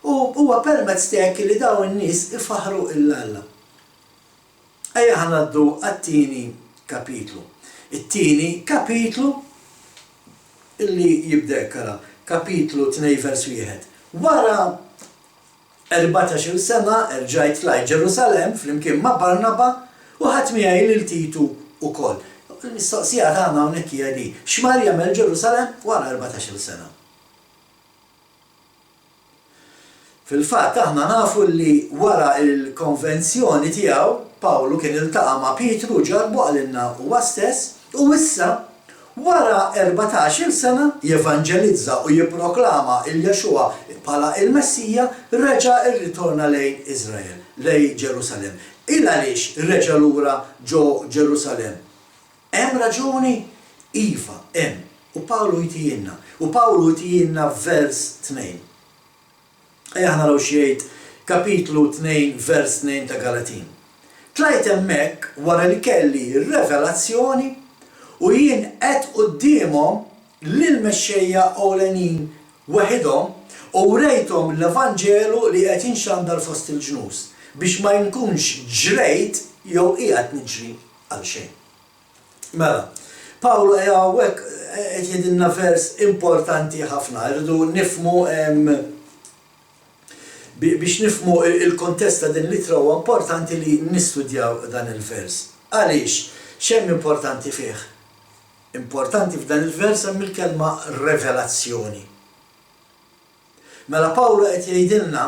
u huwa permezz t'hekk li dawn in-nies ifaħħru 'l Alla. Ejja ħa ngħaddu għat-tieni kapitlu. It-tieni kapitlu illi jibda hekk ara, kapitlu 2 vers wieħed. Wara 14-il sena erġajt tlajt Ġerusalemm flimkien ma' Barnaba u ħadt miegħi lil Titu wkoll. Il-mistoqsija tagħna hawnhekk hija di, x'mar jagħmel Ġerusalemm wara 14-il sena? Fil-fatt aħna nafu li wara l-konvenzjoni tiegħu, Pawlu kien iltaqa' ma' Pietru u ġarrbu qalilna huwa stess, u issa Wara 14-il sena jevanġelizza u jipproklama 'l Yeshua bħala il-Messija, reġa' rritorna lejn Iżrael, lejn Ġerusalemm. Il għaliex reġa' lura ġo Ġerusalemm? Hemm raġuni? Iva, hemm. U Pawlu jtihielna. U Pawlu jtihielna f'vers 2. Ejja ħa naraw x'jgħid kapitlu 2 vers 2 ta' Galatin. Tlajt hemmhekk wara li kelli revelazzjoni u jien għedt quddiemhom lill-mexxejja ewlenin weħidhom u wrejthom l-evanġelu li qed jinxandar fost il-ġnus, biex ma nkunx ġrejt jew qiegħed niġri għalxejn. Mela, Pawlu hawnhekk qed jgħidilna vers importanti ħafna, irridu nifhmu biex nifhmu il-kuntest ta' din l-ittra huwa importanti li nistudjaw dan il-vers. Għaliex? X'hemm importanti fih? Importanti f'dan il-vers hemm il-kelma revelazzjoni. Mela Pawlu qed jgħidilna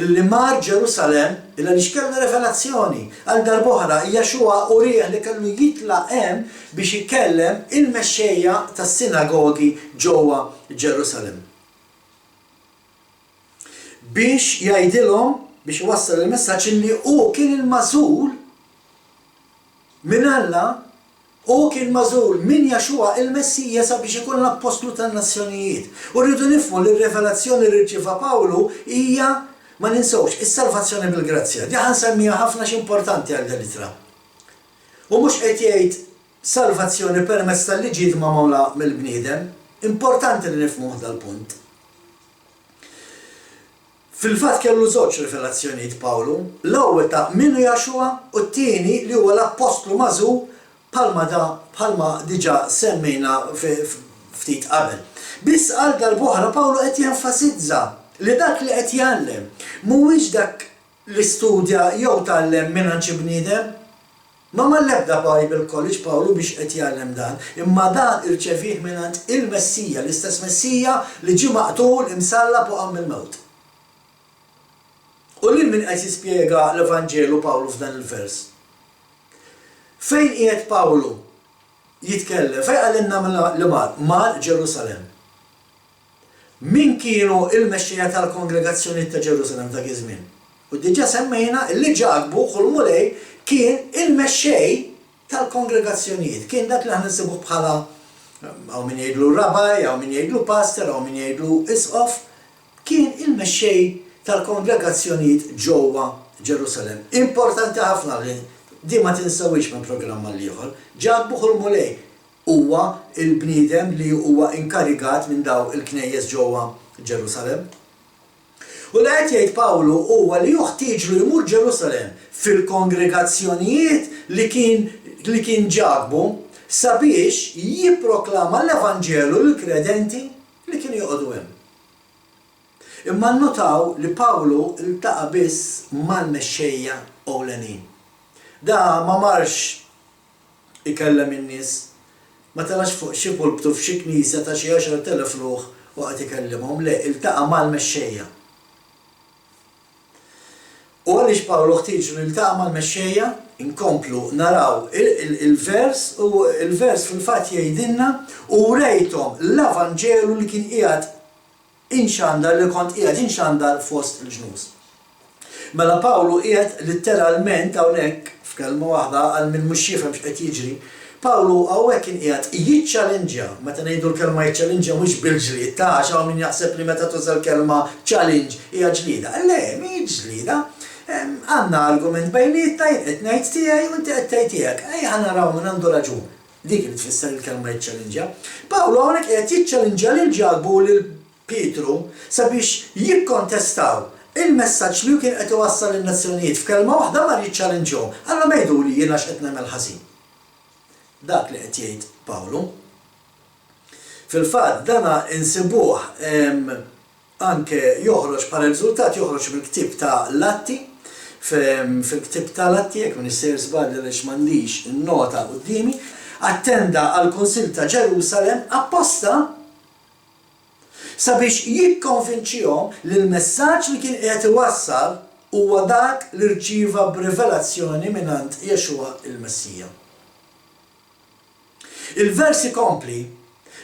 li mar Ġerusalemm il għaliex kellu revelazzjoni. Għal darb'oħra, Yeshua urieh li kellu jitla' hemm biex ikellem il-mexxejja tas-sinagogi ġewwa Ġerusalemm. Biex jgħidilhom, biex iwassal il-messaġġ illi hu kien il-magħżul minn Alla Hu kien magħżul minn Yeshua il-Messija sabiex ikun l-appostlu tan-nazzjonijiet. U rridu nifhmu li r-revelazzjoni li rċieva Pawlu hija, ma ninsewx, is-salvazzjoni bil-grazzja. Di ħa nsemmiha ħafna għax importanti għal din l-ittra. U mhux qed jgħid salvazzjoni permezz tal-liġijiet magħmula mill-bniedem. Importanti li nifhmuh dal-punt. Fil-fatt kellu żewġ rivelazzjonijiet Pawlu, l-ewwel ta' min hu Yahshua u t-tieni li huwa l-appostlu magħżul bħalma da bħalma diġà semmejna ftit qabel. Biss għal darb'oħra Pawlu qed jenfasizza. li dak li qed jgħallem mhuwiex dak li studja jew tgħallem mingħand xi bniedem. Ma mar l-ebda Bible College Pawlu biex qed jgħallem dan, imma dan irċevieh mingħand il-Messija, l-istess Messija li ġie maqtul, imsallab u qam mill-mewt. U lil min qed jispjega l-Evanġelu Pawlu f'dan il-vers? Fejn qiegħed Pawlu jitkellem? Fejn qalilna li mar? Mar Ġerusalemm. Min kienu l-mexxejja tal-kongregazzjonijiet ta' Ġerusalemm f'dak iż-żmien? U diġà semmejna li Ġakbu, ħu l-Mulej, kien il-mexxej tal-kongregazzjonijiet. Kien dak li aħna nsibuh bħala, hawn min jgħidlu rabbi, hawn min jgħidlu pastor, hawn min jgħidlu isqof. Kien il-mexxej tal-kongregazzjonijiet ġewwa Ġerusalemm. Importanti ħafna li din ma tinsewhiex minn programm għall-ieħor. Ġakbu, ħu l-Mulej, Huwa l-bniedem li huwa inkarigat minn daw il-knejjes ġewwa Ġerusalemm. U li qed jgħid Pawlu huwa li hu ħtieġlu jmur Ġerusalemm fil-kongregazzjonijiet li kien li kien Ġakbu sabiex jipproklama l-evanġelu lill-kredenti li kienu joqogħdu hemm. Imma nnutaw li Pawlu ltaqa' biss mal-mexxejja ewlenin. Da ma marx ikellem in-nies. Ma telax fuq xi pulptu f'xi knisja ta' xi 10,000 ruħ u qagħad ikellimhom, le, iltaqa' mal-mexxejja. U għaliex Pawlu ħtieġlu jiltaqa' mal-mexxejja? Inkomplu naraw il-vers u l-vers fil-fatt jgħidilna, U wrejthom l-evanġelu li kien qiegħed inxandar li kont qiegħed inxandar fost il-ġnus. Mela Pawlu qiegħed litteralment hawnhekk, f'kelma waħda għal min mhux jifhem x'qed jiġri, Pawlu hawnhekk kien qiegħed jiċċalinġja, meta ngħidu l-kelma jiċċalinġja mhux bil-ġlied ta' għax hawn min jaħseb li meta tuża l-kelma challenge hija ġlieda. Le, mhijiex ġlieda. Għandna argument bejnietna, jien qed ngħid tiegħi u inti qed tgħid tiegħek. Ejja ħa naraw min għandu raġun. Dik li tfisser il-kelma jiċċalinġja. Pawlu hawnhekk qiegħed jiċċalinġja lil Ġakbu u lil Pietru sabiex jikkontestaw il-messaġġ li hu kien qed iwassal lin-nazzjonijiet. F'kelma waħda mar jiċċalinġjhom. Qalhom għiduli jiena x'qed nagħmel ħażin. Dak li qed jgħid Pawlu. Fil-fatt dana insibuh anke joħroġ bħala riżultat joħroġ mill-ktieb ta' l-Atti, fil-ktieb ta' l-Atti, jekk m'iniex sejjer żball għaliex m'għandix in-nota quddiemi, attenda għall-Kunsill ta' Ġerusalemm apposta sabiex jikkonvinċihom li l-messaġġ li kien qiegħed iwassal huwa dak li rċieva b'rivelazzjoni mingħand Yeshua il-Messija. Il-vers ikompli,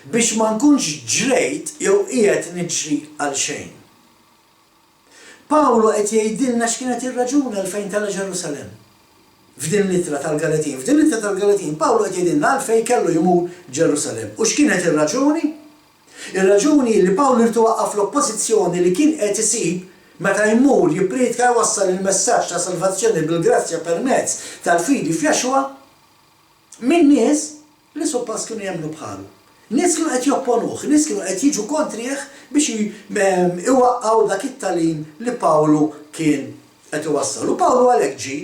Biex ma nkunx ġrejt jew qiegħed niġri għalxejn. Pawlu qed jgħidilna x'kienet ir-raġuni għalfejn tela' Ġerusalemm. F'din l-ittra tal-Galatin, f'din l-ittra tal-Galatin, Pawlu qed jgħidilna għalfejn kellu jmur Ġerusalemm. U x'kienet ir-raġuni? Ir-raġuni hi li Pawlu ried iwaqqaf l-oppożizzjoni li kien qed isib meta jmur jipprietka jwassal il-messaġġ ta' salvazzjoni bil-grazzja permezz tal-fidi f'Yeshua minn nies li suppost kienu jemmnu bħalu. Nies kienu qed jopponuh, nies kienu qed jiġu kontrih biex iwaqqgħu dak it-tagħlim li Pawlu kien qed iwassal. U Pawlu għalhekk ġie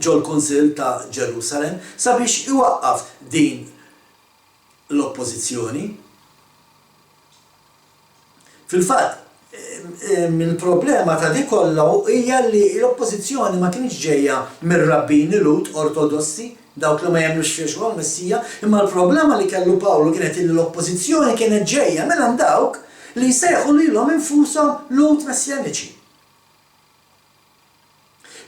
ġol-Kunsill ta' Ġerusalemm sabiex iwaqqaf din l-oppożizzjoni. Fil-fatt, il-problema ta' di kollha hija li l-oppożizzjoni ma kinitx ġejja mir-rabbini Lhud ortodossi, dawk li ma jemmnux f'Yeshua l-Messija, imma l-problema li kellu Pawlu kienet illi l-oppożizzjoni kienet ġejja mingħand dawk li jsejħu lilhom infushom Lhud Messjaniċi.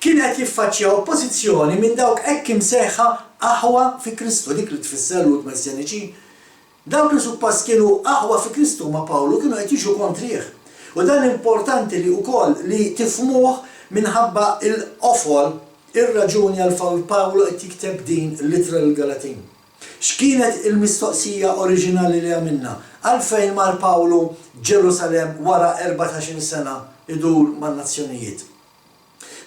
Kien qed jiffaċċja oppożizzjoni minn dawk hekk imsejħa aħwa fi Kristu, dik li tfisser Lhud Messjaniċi. Dawk li suppost kienu aħwa fi Kristu ma' Pawlu kienu qed jiġu kontrih. U dan importanti li wkoll li tifhmuh minħabba l-qofol, ir-raġuni għalfejn Pawlu qed jikteb din l-ittra lill-Galatin. X'kienet il-mistoqsija oriġinali li għamilna? Għalfejn mar Pawlu Ġerusalemm wara 14-il sena jdur man-nazzjonijiet?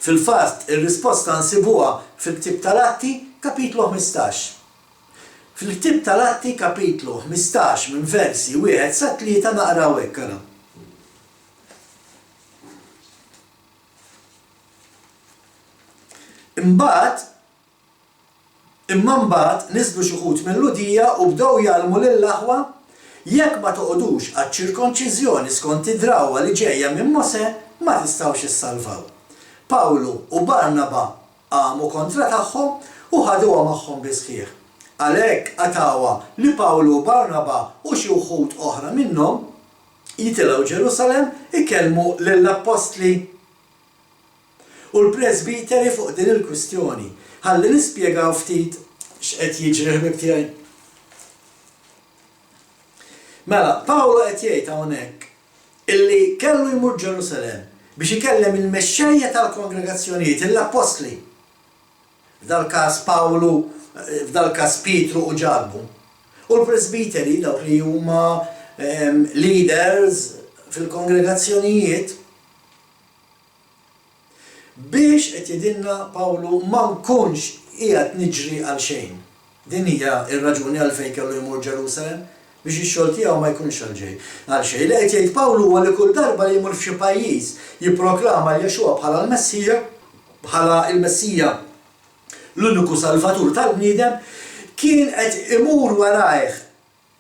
Fil-fatt, ir-risposta nsibuha fil-ktieb tal-Atti, kapitlu 15. Fil-ktieb tal-Atti, kapitlu 15 minn versi wieħed sa tlieta naqraw hekk, ara. Imbagħad Imma mbagħad niżlu xi wħud mil-Lhudija u bdew jgħallmu lill-aħwa. Jekk ma toqogħdux għaċ-ċirkonċiżjoni skont id-drawwa li ġejja minn Mosè, ma tistgħux issalvaw. Pawlu u Barnaba qamu kontra tagħhom u ħaduha magħhom bis-sħiħ. Għalhekk qatgħuha li Pawlu u Barnaba u xi wħud oħra minnhom jitilgħu Ġerusalemm ikellmu lill-appostli u l-presbiteri fuq din il-kwistjoni. Ħalli nispjegaw ftit x'qed jiġri ħbieb tiegħi. Mela, Pawlu qed jgħid hawnhekk illi kellu jmur Ġerusalemm biex ikellem il-mexxejja tal-kongregazzjonijiet, l-appostli. F'dal-każ Pawlu, f'dal-każ Pietru u Ġakbu. U l-presbiteri, dawk li huma leaders fil-kongregazzjonijiet, Biex, qed jgħidilna Pawlu, ma nkunx qiegħed niġri għal xejn. Din hija r-raġuni għalfejn kellu jmur Ġerusalemm, biex ix-xogħol tiegħu ma jkunx għal xejn. Li qed jgħid Pawlu huwa li kull darba li jmur f'xi pajjiż jipproklama 'l Yeshua bħala l-Messija, bħala l-Messija, l-uniku Salvatur tal-bniedem, kien qed imur warajh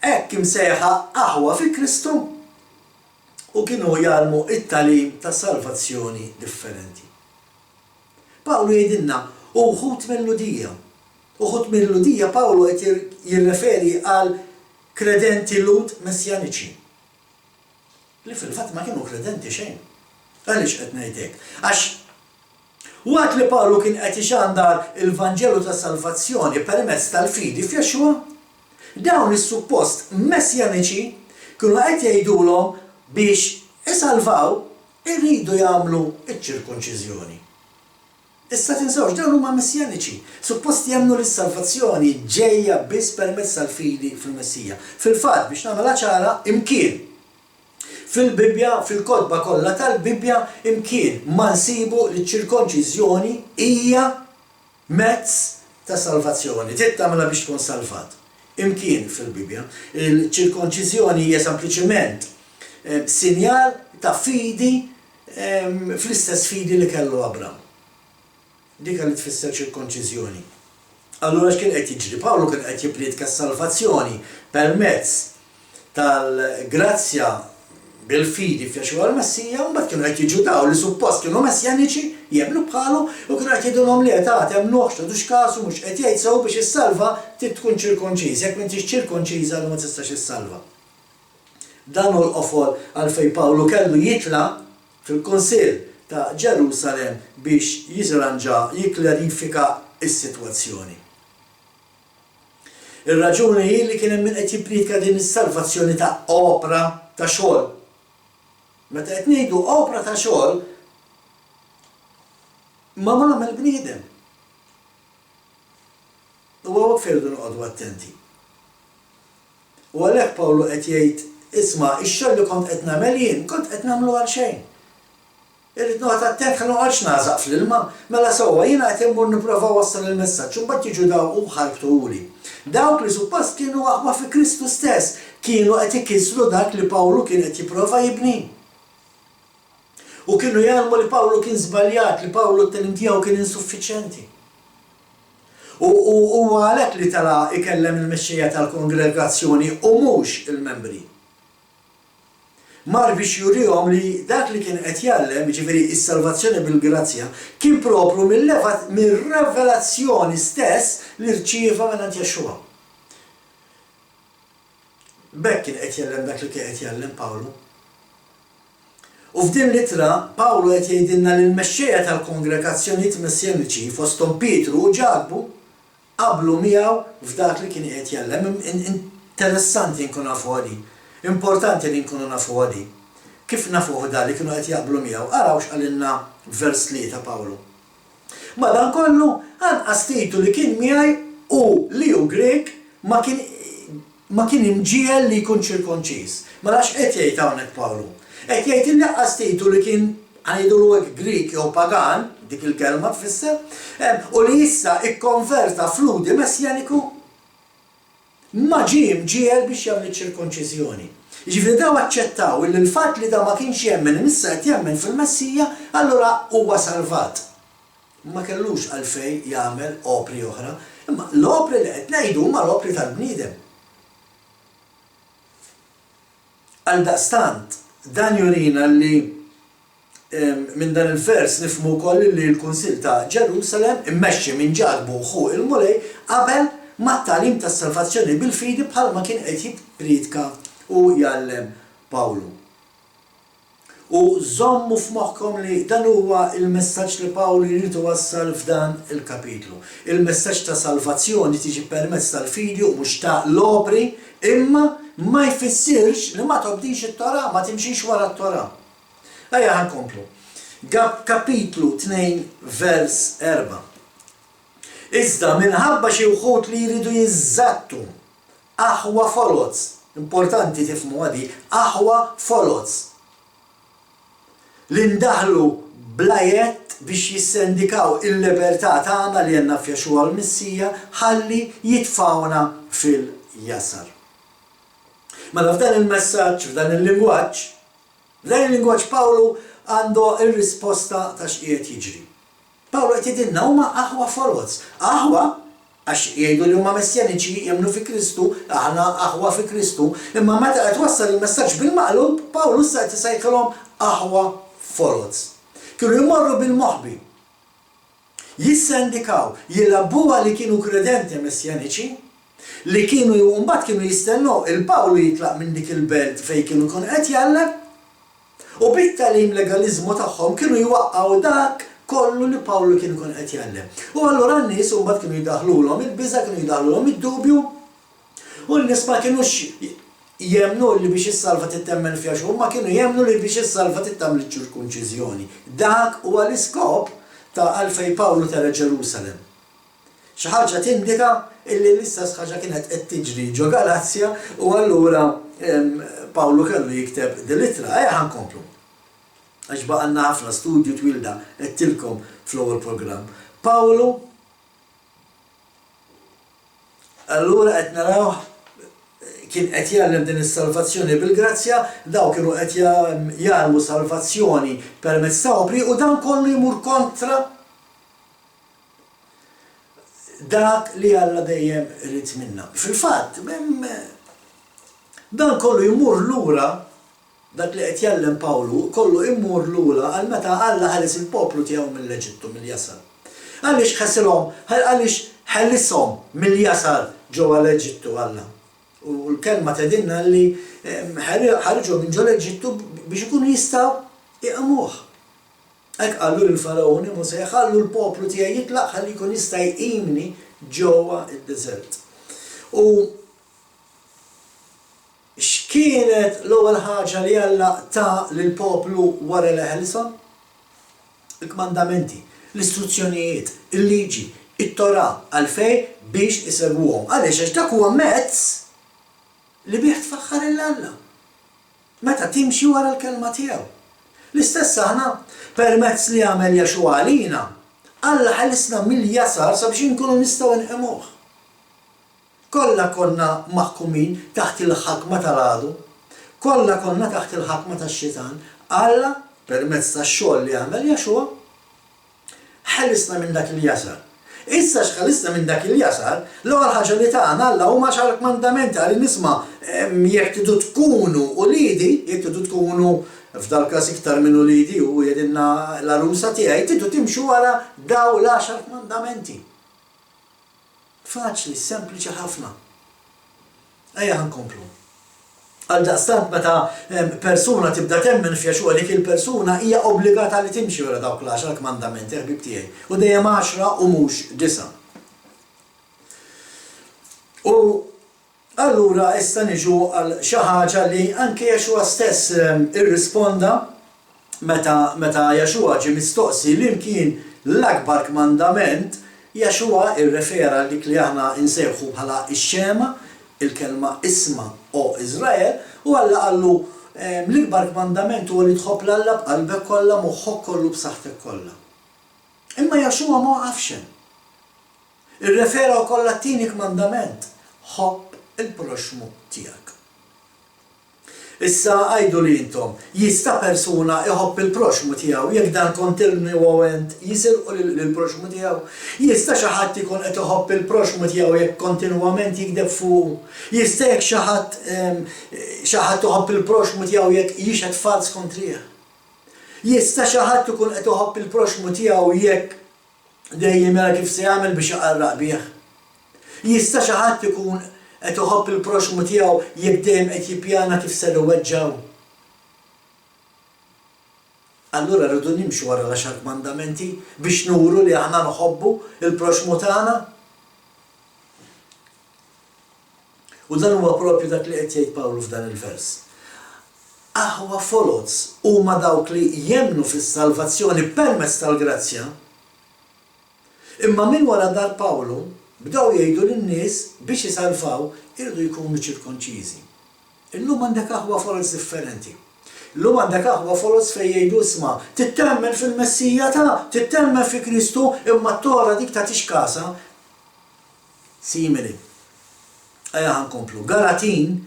hekk imsejħa aħwa fi Kristu, u kienu jgħallmu t-tagħlim ta' salvazzjoni differenti. Pawlu jgħidilna, u wħud mil-Lhudija. Uħud mil-Lhudija Pawlu qed jirreferi għal kredenti Lhud messjaniċi. Li fil-fatt ma kienu kredenti xejn. Għaliex qed ngħid hekk? Għax Waqt li Pawlu kien qed ixandar il-vanġelu tas-salvazzjoni permezz tal-fidi f'Yeshua, dawn is-suppost messjaniċi kienu qed jgħidulhom biex isalvaw iridu jagħmlu ċ-ċirkonċiżjoni. Issa tinsewx, dawn huma messjaniċi, suppost jemmnu li s-salvazzjoni ġejja biss permezz tal-fidi fil-Messija. Fil-fatt, biex nagħmilha ċara, imkien Fil-Bibbja, fil-kotba kollha tal-Bibbja, imkien ma nsibu li ċ-ċirkonċiżjoni hija mezz ta' salvazzjoni. Trid tagħmilha biex tkun salvat. Imkien fil-Bibbja. Il-ċirkonċiżjoni hija sempliċement sinjal ta' fidi fl-istess fidi li kellu Abram. Dik li tfisser ċirkonċiżjoni. Allura x'kien qed jiġri? Pawlu kien qed jippriedka s-salvazzjoni permezz tal-grazzja bil-fidi f'Yeshua l-Messija, u mbagħad kienu qed jiġu dawn li suppost kienu messjaniċi, jemmnu bħalu, u kienu qed jgħidulhom le, ta' temmnuhx, tagħtux kasu, mhux qed jgħid sew biex issalva trid tkun ċirkonċiż, jekk m'intix ċirkonċiż allura ma tistax issalva. Dan hu l-qofol għalfejn Pawlu kellu jitla' fil-Kunsill ta' Ġerusalemm biex jirranġa, jikklarifika s-sitwazzjoni. Ir-raġuni hi li kien hemm min qed jippriedka din is-salvazzjoni ta' opra ta' xogħol. Meta qed ngħidu opra ta' xogħol, ma m'għamel bniedem. U hawnhekk fejn irridu noqogħdu attenti. U għalhekk Pawlu qed jgħid, Isma', ix-xogħol li kont qed nagħmel jien, kont qed nagħmlu għalxejn. Irrid noqgħod attent ħalli ma noqgħodx nagħżaq fl-ilma. Mela sewwa, jiena qed immur nipprova wassal il-messaġġ u mbagħad jiġu dawn u jħarbtuhuli. Dawk li suppost kienu aħwa fi Kristu stess kienu qed ikissru dak li Pawlu kien qed jipprova jibni. U kienu jgħallmu li Pawlu kien żbaljat, li Pawlu t-tagħlim tiegħu kien insuffiċjenti. U huwa għalhekk li tela' ikellem il-mexxejja tal-kongregazzjoni u mhux il-membri. Mar biex jurihom li dak li kien qed jgħallem, jiġifieri s-salvazzjoni bil-grazzja, kien propru mir-revelazzjoni stess li rċieva mingħand Yeshua. B'hekk kien qed jgħallem dak li kien qed jgħallem Pawlu. U f'din l-ittra, Pawlu qed jgħidilna li l-mexxejja tal-kongregazzjonijiet Messjaniċi, fosthom Pietru u Ġakbu, qablu miegħu f'dak li kien qiegħed jgħallem. Interessanti nkunu nafuha din. Importanti li nkunu nafuha din. Kif nafuh dan li kienu qed jaqblu miegħu? Araw x'qalilna f'vers 3 Pawlu. Madankollu, anqas Titu li kien miegħi u li hu Grieg ma kien ma kien imġiegħel li jkun ċirkonċiż. Mela x'qed jgħid hawnhekk Pawlu? Qed jgħid illi anqas Titu li kien, ħa ngħidulu hekk, Grieg jew pagan, dik il-kelma tfisser, u li issa ikkonverta f'Lhudi Messjaniku, ma ġie imġiegħel biex jagħmel iċ-ċirkonċiżjoni. Jiġifieri dawn aċċettaw illi l-fatt li dan ma kienx jemmen imma issa qed jemmen fil-Messija, allura huwa salvat. Ma kellux għalfejn jagħmel opri oħra. Imma l-opri li qed ngħidu huma l-opri tal-bniedem. Għaldaqstant, dan jurina li minn dan il-vers nifhmu wkoll li l-Kunsill ta' Ġerusalemm, immexxi minn Ġakbu ħu l-Mulej, qabel mat-tagħlim tas-salvazzjoni bil-fidi bħalma kien qed jippriedka u jgħallem Pawlu. U żommu f'moħħkom li dan huwa l-messaġġ li Pawlu jrid iwassal f'dan il-kapitlu. Il-messaġġ ta' salvazzjoni tiġi permezz tal-fidi u mhux ta' l-opri, imma ma jfissirx li ma tobdix it-Torah, ma timxix wara t-Torah. Ejja ħa nkomplu. Gab kapitlu 2 vers 4. Iżda minħabba xi wħud li jridu jiżżattu Aħwa foloz, importanti tifhmuha di, aħwa foloz, li ndaħlu bla jedd biex jissendikaw il-libertà tagħna li għandna f'Yeshua l-Missija ħalli jitfgħuna fil-jasar. Mela f'dan il-messaġġ, f'dan il-lingwaġġ, f'dan il-lingwaġġ Pawlu għandu r-risposta ta' x'qiegħed jiġri. Pawlu qed jgħidilna huma aħwa foloz. Aħwa, għax jgħidu li huma messjaniċi, jemmnu fi Kristu, aħna aħwa fi Kristu, imma meta qed wassal il-messaġġ bil-maqlub, Pawlu issa qed isejħilhom aħwa foloz. Kienu jmorru bil-moħbi. Jissendikaw, jilgħabuha li kienu kredenti messjaniċi, li kienu mbagħad kienu jistennew il Pawlu jitlaq minn dik il-belt fejn kienu jkun qed jgħallem, U bit-tagħlim legaliżmu tagħhom kienu jwaqqgħu dak kollu li Pawlu kien ikun qed jgħallem. U allura n-nies imbagħad kienu jdaħħlulhom il-biża', kienu jdaħħlulhom id-dubju, u n-nies ma kinux jemmnu li biex issalva trid temmen f'Jaxu, huma kienu jemmnu li biex issalva trid tagħmel iċ-ċirkunċiżjoni. Dak huwa l-iskop ta' għalfejn Pawlu tela' Ġerusalemm. Xi ħaġa tindika illi l-istess ħaġa kienet qed tiġri ġo Galazja u allura Pawlu kellu jikteb din l-ittra. Ejja ħa nkomplu. Għax baqgħalna ħafna studju twil da, għedtilkom fl-ewwel programm. Pawlu allura qed narawh kien qed jgħallem din is-salvazzjoni bil-grazzja, dawn kienu qed jgħallmu salvazzjoni permezz ta' opri u dan kollu jmur kontra dak li Alla dejjem ried minna. Fil-fatt, dan kollu jmur lura, dak li qed jgħallem Pawlu, kollu imur lura għal meta Alla ħeles il-poplu tiegħu mill-Eġittu, mill-jasar. Għaliex ħesilhom, għaliex ħelishom mill-jasar ġewwa l-Eġittu Alla? U l-kelma tgħidilna li ħariġhom minn ġol-Eġittu biex ikunu jistgħu iqimuh. Hekk qallu lill-Fargħuni Mosè, Ħallu l-poplu tiegħi jitlaq ħalli jkun jista' jqimni ġewwa d-deżert. U x'kienet l-ewwel ħaġa li Alla ta lill-poplu wara li ħelishom? Il-kmandamenti, l-istruzzjonijiet, il-liġi, it-Torah. Għalfejn? Biex isegwuhom. Għaliex? Għax dak huwa mezz li bih tfaħħar 'il Alla. Meta timxi wara l-kelma tiegħu. L-istess aħna, permezz li għamel Yeshua għalina, Alla ħelisna mill-jasar sabiex inkunu nistgħu nqimuh. Kollha konna maħkumin taħt il-ħakma tal-għadu. Kollha konna taħt il-ħakma tax-xitan. Alla, permezz tax-xogħol li għamel Yeshua, Ħelisna minn dak il-jasar. Issa x'ħelisna minn dak il-jasar, l-ewwel ħaġa li tana Alla huma għaxar kmandamenti, qalilna isma' jekk tridu tkunu uliedi, jekk tridu tkunu, f'dal-każ iktar minn uliedi, hu jgħidilna l-għarusa tiegħi, tridu timxu wara dawn l-għaxar kmandamenti. Faċli, sempliċi ħafna. Ejja ħa nkomplu. Għaldaqstant meta persuna tibda temmen f'Yeshua dik il-persuna hija obbligata li timxi wara dawk l-għaxar kmandamenti, ħbieb tiegħi. U dejjem għaxra u mhux disgħa. U allura issa niġu għal xi ħaġa li anke Yeshua stess irrisponda Meta meta Yeshua ġie mistoqsi liem kien l-akbar kmandament, Yeshua rrefera għal dik li aħna nsejħu bħala x-Xema, il-kelma Isma', O Iżrael, u Alla qallu, L-ikbar kmandament huwa li tħobb 'l Alla b'qalbek kollha, moħħok kollu, b'saħħtek kollha. Imma Yeshua ma waqafx hemm. Irrefera wkoll għat-tieni kmandament, Ħobb il-proxxmu tiegħek. Issa għiduli intom, jista' persuna iħobb il-proxxmu tiegħu jekk dan kontinwament jisirqu lill-proxxmu tiegħu? Jista' xi ħadd ikun qed iħobb il-proxxmu tiegħu jekk kontinwament jigdeb fuqu? Jista' jekk xi ħadd xi ħadd iħobb il-proxxmu tiegħu jekk jixhed falz kontrih? Jista' xi ħadd ikun qed iħobb il-proxxmu tiegħu jekk dejjem jara kif se jagħmel biex iqarraq bih? Jista' xi ħadd ikun qed iħobb il-proxxmu tiegħu jekk dejjem qed jippjana kif ser iweġġgħu? Allura rridu nimxu wara l-Għaxar Kmandamenti biex nuru li aħna nħobbu l-proxxmu tagħna? U dan huwa proprju dak li qed jgħid Pawlu f'dan il-vers. Aħwa foloz huma dawk li jemmnu fis-salvazzjoni permezz tal-grazzja, imma minn wara dar Pawlu bdew jgħidu lin-nies biex isalvaw iridu jkunu ċirkonċiżi. Illum għandek aħwa foloz differenti. Illum għandek aħwa foloz fejn jgħidu isma' trid temmen fil-Messija ta' trid temmen fi Kristu imma t-Tora dik tagħtix kasha. Simili. Ejja ħa nkomplu. Galatin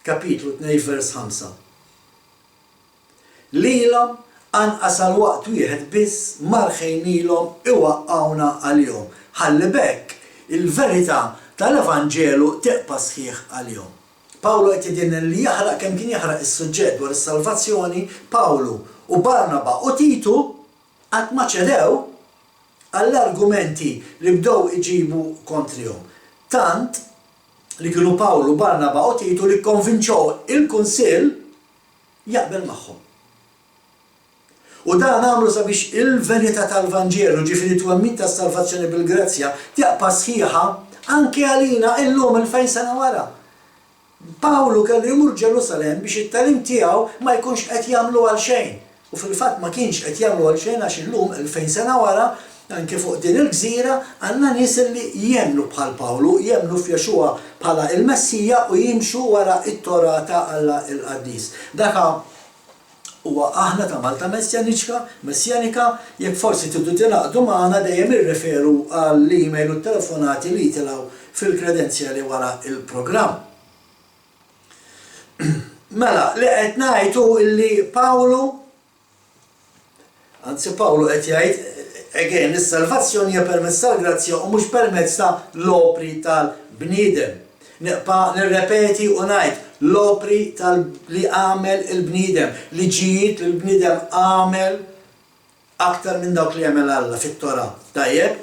kapitlu 2 vers 5. Lilhom anqas għal waqt wieħed biss ma rħejnilhom iwaqqgħuna għalihom, ħalli b'hekk il-verità tal-evanġelu tibqa' sħiħ għalihom. Pawlu qed jgħidilna li jaħraq kemm kien jaħraq is-suġġett dwar is-salvazzjoni, Pawlu u Barnaba u Titu qatt ma ċedew għall-argumenti li bdew iġibu kontrihom. Tant li kienu Pawlu, Barnaba u Titu li kkonvinċew il-kunsill jaqbel magħhom. U dan għamlu sabiex il-verità tal-Vanġelu, ġifieri t-twemmin tas-salvazzjoni bil-grazzja, tibqa' sħiħa anke għalina illum 2000 sena wara. Pawlu kellu jmur Ġerusalemm biex it-tagħlim tiegħu ma jkunx qed jagħmlu għalxejn. U fil-fatt ma kienx qed jagħmlu għalxejn għax illum, 2000 sena wara, anke fuq din il-gżira, għandna nies li jemmnu bħal Pawlu, jemmnu f'Yeshua bħala il-Messija u jimxu wara t-Torah ta' Alla l-Qaddis. Dak huwa aħna ta' Malta Messjaniċka, Messjanika, jekk forsi tridu tingħaqdu magħna dejjem irreferu għall-email u t-telefonati li jitilgħu fil-kredenzjali wara l-programm. Mela, li qed ngħid hu li Pawlu, anzi Pawlu qed jgħid, again, is-salvazzjoni hija permezz tal-grazzja u mhux permezz ta' l-opri tal-bniedem. Nibqa' nirrepeti u ngħid, l-opri tal li għamel il-bniedem, liġijiet li l-bniedem għamel aktar minn dawk li għamel Alla fit-Torah. Tajjeb?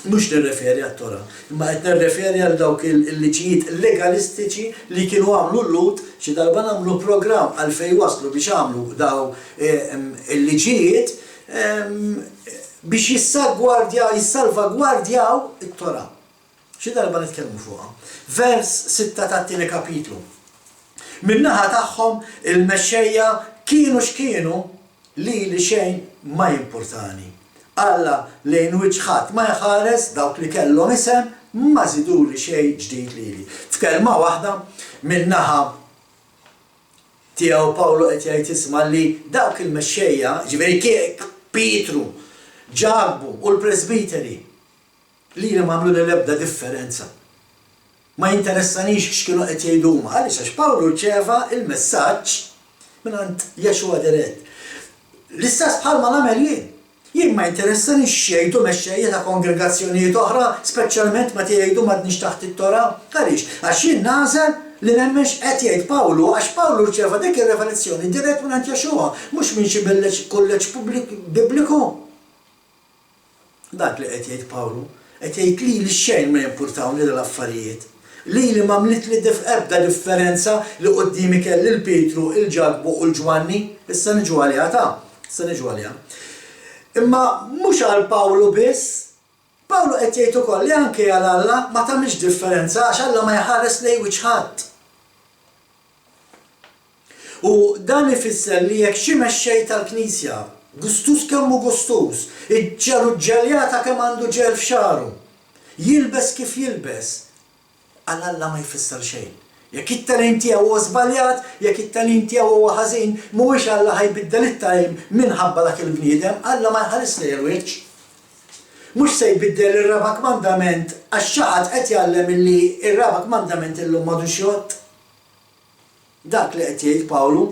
Mhux nirreferi għat-Torah, imma qed nirreferi għal dawk il-liġijiet legalistiċi li kienu għamlu l-Lhud, xi darba nagħmlu programm għalfejn waslu biex għamlu daw il-liġijiet biex jissagwardjaw, jissalvagwardjaw it-Torah. Xi darba nitkellmu fuqha. Vers sitta tat-tieni kapitlu. Min-naħa tagħhom il-mexxejja kienu x'kienu, lili xejn ma jimpurtani. Alla lejn wiċċ ħadd ma jħares, dawk li kellhom isem ma żiduli xejn ġdid lili. F'kelma waħda, min-naħa tiegħu Pawlu qed jgħid isma' li dawk il-mexxejja, jiġifieri Pietru, Ġakbu u l-presbiteri, Lili m'għamluli l-ebda differenza. Ma jinteressanix x'kienu qed jgħidu huma. Għaliex? Għax Pawlu rċeva l-messaġġ mingħand Yeshua dirett. L-istess bħalma nagħmel jien. Jien ma jinteressanix x'jgħidu mexxejja ta' kongregazzjonijiet oħra, speċjalment meta jgħidu m'għadniex taħt it-Torah. Għaliex? Għax jien nagħżel li nemmen x'qed jgħid Pawlu għax Pawlu rċeva dik ir-revelazzjoni dirett mingħand Yeshua, mhux minn xi kulleġġ Bibliku. Dak li qed jgħid Pawlu. Qed jgħid lili xejn ma jimpurtawni dal-affarijiet. Lili m'għamlitli ebda differenza li quddiemi kelli 'l Pietru, 'il Ġakbu u 'l Ġwanni. Issa niġu għaliha ta'. Issa niġu għaliha. Imma mhux għal Pawlu biss. Pawlu qed jgħid ukoll li anke għal Alla ma tagħmilx differenza għax Alla ma jħares lejn wiċċ ħadd. U dan ifisser li jekk xi mexxej tal-Knisja, gustuż kemm hu gustuż, iġġelu ġġeljata kemm għandu ġel f'xagħru, jilbes kif jilbes, għal Alla ma jfisser xejn. Jekk it-tagħlim tiegħu huwa żbaljat, jekk it-tagħlim tiegħu huwa ħażin, mhuwiex Alla ħa jbiddel it-tagħlim minħabba dak il-bniedem, Alla ma jħarisx lejn il-wiċċ. Mhux se jbiddel ir-raba' kmandament għax xi ħadd qed jgħallem illi r-raba' kmandament illum m'għadux jgħodd. Dak li qed jgħid Pawlu.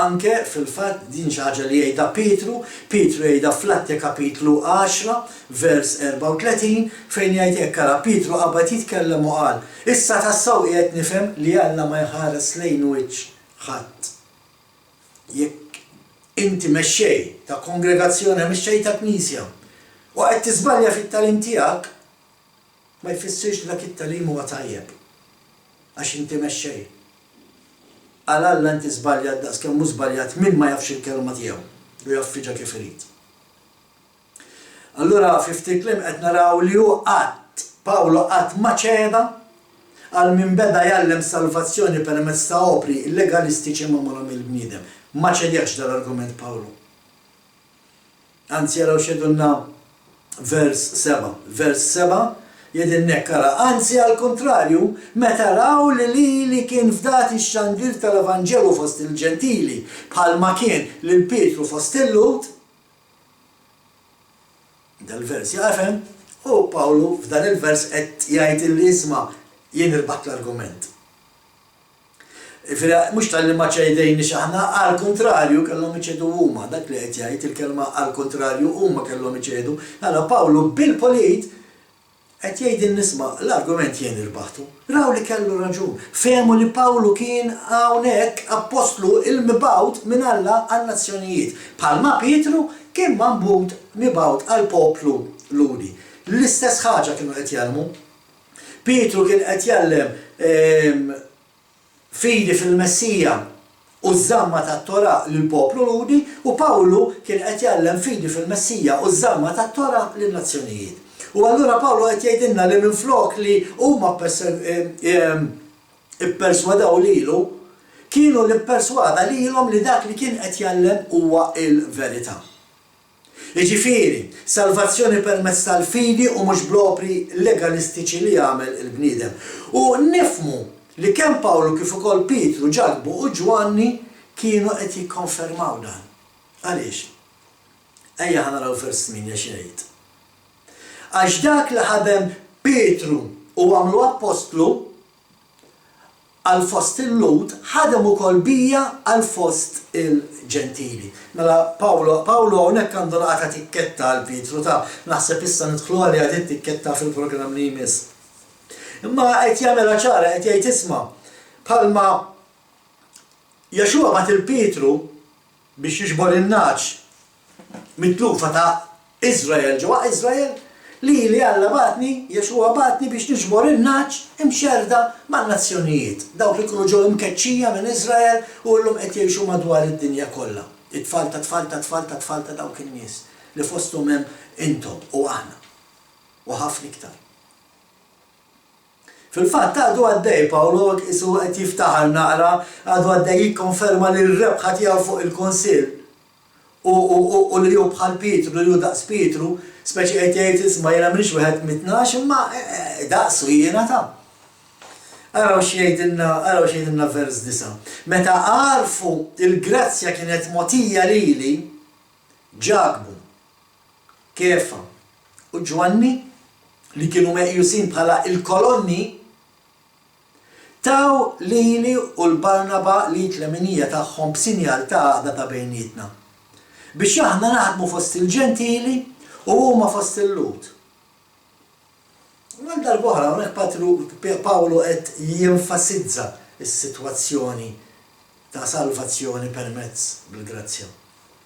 Anke, fil-fatt, din xi ħaġa li jgħidha Pietru, Pietru jgħidha fl-Atti kapitlu 10, vers 34, fejn jgħid hekk, ara, Pietru qabad jitkellem u qal, Issa tassew qiegħed nifhem li Alla ma jħares lejn wiċċ ħadd. Jekk inti mexxej ta' kongregazzjoni, mexxej ta' knisja, u qed tiżbalja fit-tagħlim tiegħek, ma jfissirx li dak it-tagħlim huwa tajjeb, għax inti mexxej. Għal Alla inti żbaljat daqs kemm hu żbaljat min ma jafx il-Kelma tiegħu u jgħaffiġha kif irid. Allura fi ftit kliem qed naraw li hu qatt, Pawlu qatt ma ċeda għal min beda jgħallem salvazzjoni permezz ta' opri legalistiċi magħmula mill-bniedem. Ma ċedihx dal-argument Pawlu. Anzi araw x'jgħidulna vers 7. Vers 7 jgħidilna hekk, ara, anzi għall-kuntrarju, meta raw li lili kien fdat ix-xandir tal-evanġelu fost il-Ġentili, bħalma kien lil Pietru fost il-Lhud, dal-vers jaqaf hemm, u Pawlu f'dan il-vers qed jgħid illi isma' jien irbaħt l-argument. Jiġifieri mhux talli ma ċedejniex aħna, għall-kuntrarju kellhom iċedu huma. Dak li qed jgħid il-kelma għall-kuntrarju huma kellhom iċedu. Ara Pawlu bil-pulit qed jgħidilna isma' l-argument jien irbaħtu. Raw li kellu raġun. Fehmu li Pawlu kien hawnhekk appostlu il-mibgħut minn Alla għan-nazzjonijiet, bħalma Pietru kien mambut mibgħut għall-poplu Lhudi. L-istess ħaġa kienu qed jgħallmu. Pietru kien qed jgħallem fidi fil-Messija u ż-żamma tat-Torah lill-poplu Lhudi, u Pawlu kien qed jgħallem fidi fil-Messija u ż-żamma tat-Torah lin-nazzjonijiet. U allura Pawlu qed jgħidilna li minflok li huma pperswadaw lilu, kienu li pperswada lilhom li dak li kien qed jgħallem huwa l-verità. Jiġifieri, salvazzjoni permezz tal-fidi u mhux bl-opri legalistiċi li jagħmel il-bniedem. U nifhmu li kemm Pawlu kif ukoll Pietru, Ġakbu u Ġwanni kienu qed jikkonfermaw dan. Għaliex? Ejja ħa naraw vers 8 x'jgħid. Għax dak li ħadem Pietru u għamlu appostlu, għal fost il-Lhud, ħadem ukoll bija għal fost il-Ġentili. Mela Pawlu, Pawlu hawnhekk għandu laqgħa ta' tikketta għal Pietru ta', naħseb issa nidħlu għaliha din it-tikketta fil-programm li jmiss. Imma qed jagħmilha ċara, qed jgħid isma', bħalma Yeshua bagħat 'il Pietru biex jiġbor in-nagħaġ mitlufa ta' Iżrael ġewwa Iżrael, lili Alla bagħatni, Yeshua bagħatni biex niġbor in-nagħaġ imxerrda man-nazzjonijiet, dawk li kienu ġew imkeċċija minn Iżrael u llum qed jgħixu madwar id-dinja kollha, it-tfal ta' tfal ta' tfal ta' tfal ta' dawk in-nies li fosthom hemm intom u aħna u ħafna iktar. Fil-fatt, għadu għaddej Pawlu qisu qed jiftaħar naqra, għadu għaddej jikkonferma li r-rebħa tiegħu fuq il-kunsill u, u, u, u li hu bħal Pietru, li hu daqs Pietru, speċi qed jgħid isma' jiena m'iniex wieħed mit-tnax imma daqsu jiena ta'. Araw x'jgħidilna, araw x'jgħidilna vers 9. Meta għarfu l-grazzja kienet mogħtija lili, Ġakbu, Kefa u Ġwanni, li kienu meqjusin bħala l-kolonni, taw lili u 'l Barnaba l-id leminija tagħhom b'sinjal ta' għaqda ta' bejnietna, biex aħna naħdmu fost il-Ġentili u huma fost il-Lhud. U għal darb'oħra hawnhekk Patru Pawlu qed jenfasizza s-sitwazzjoni ta' salvazzjoni permezz bil-grazzja.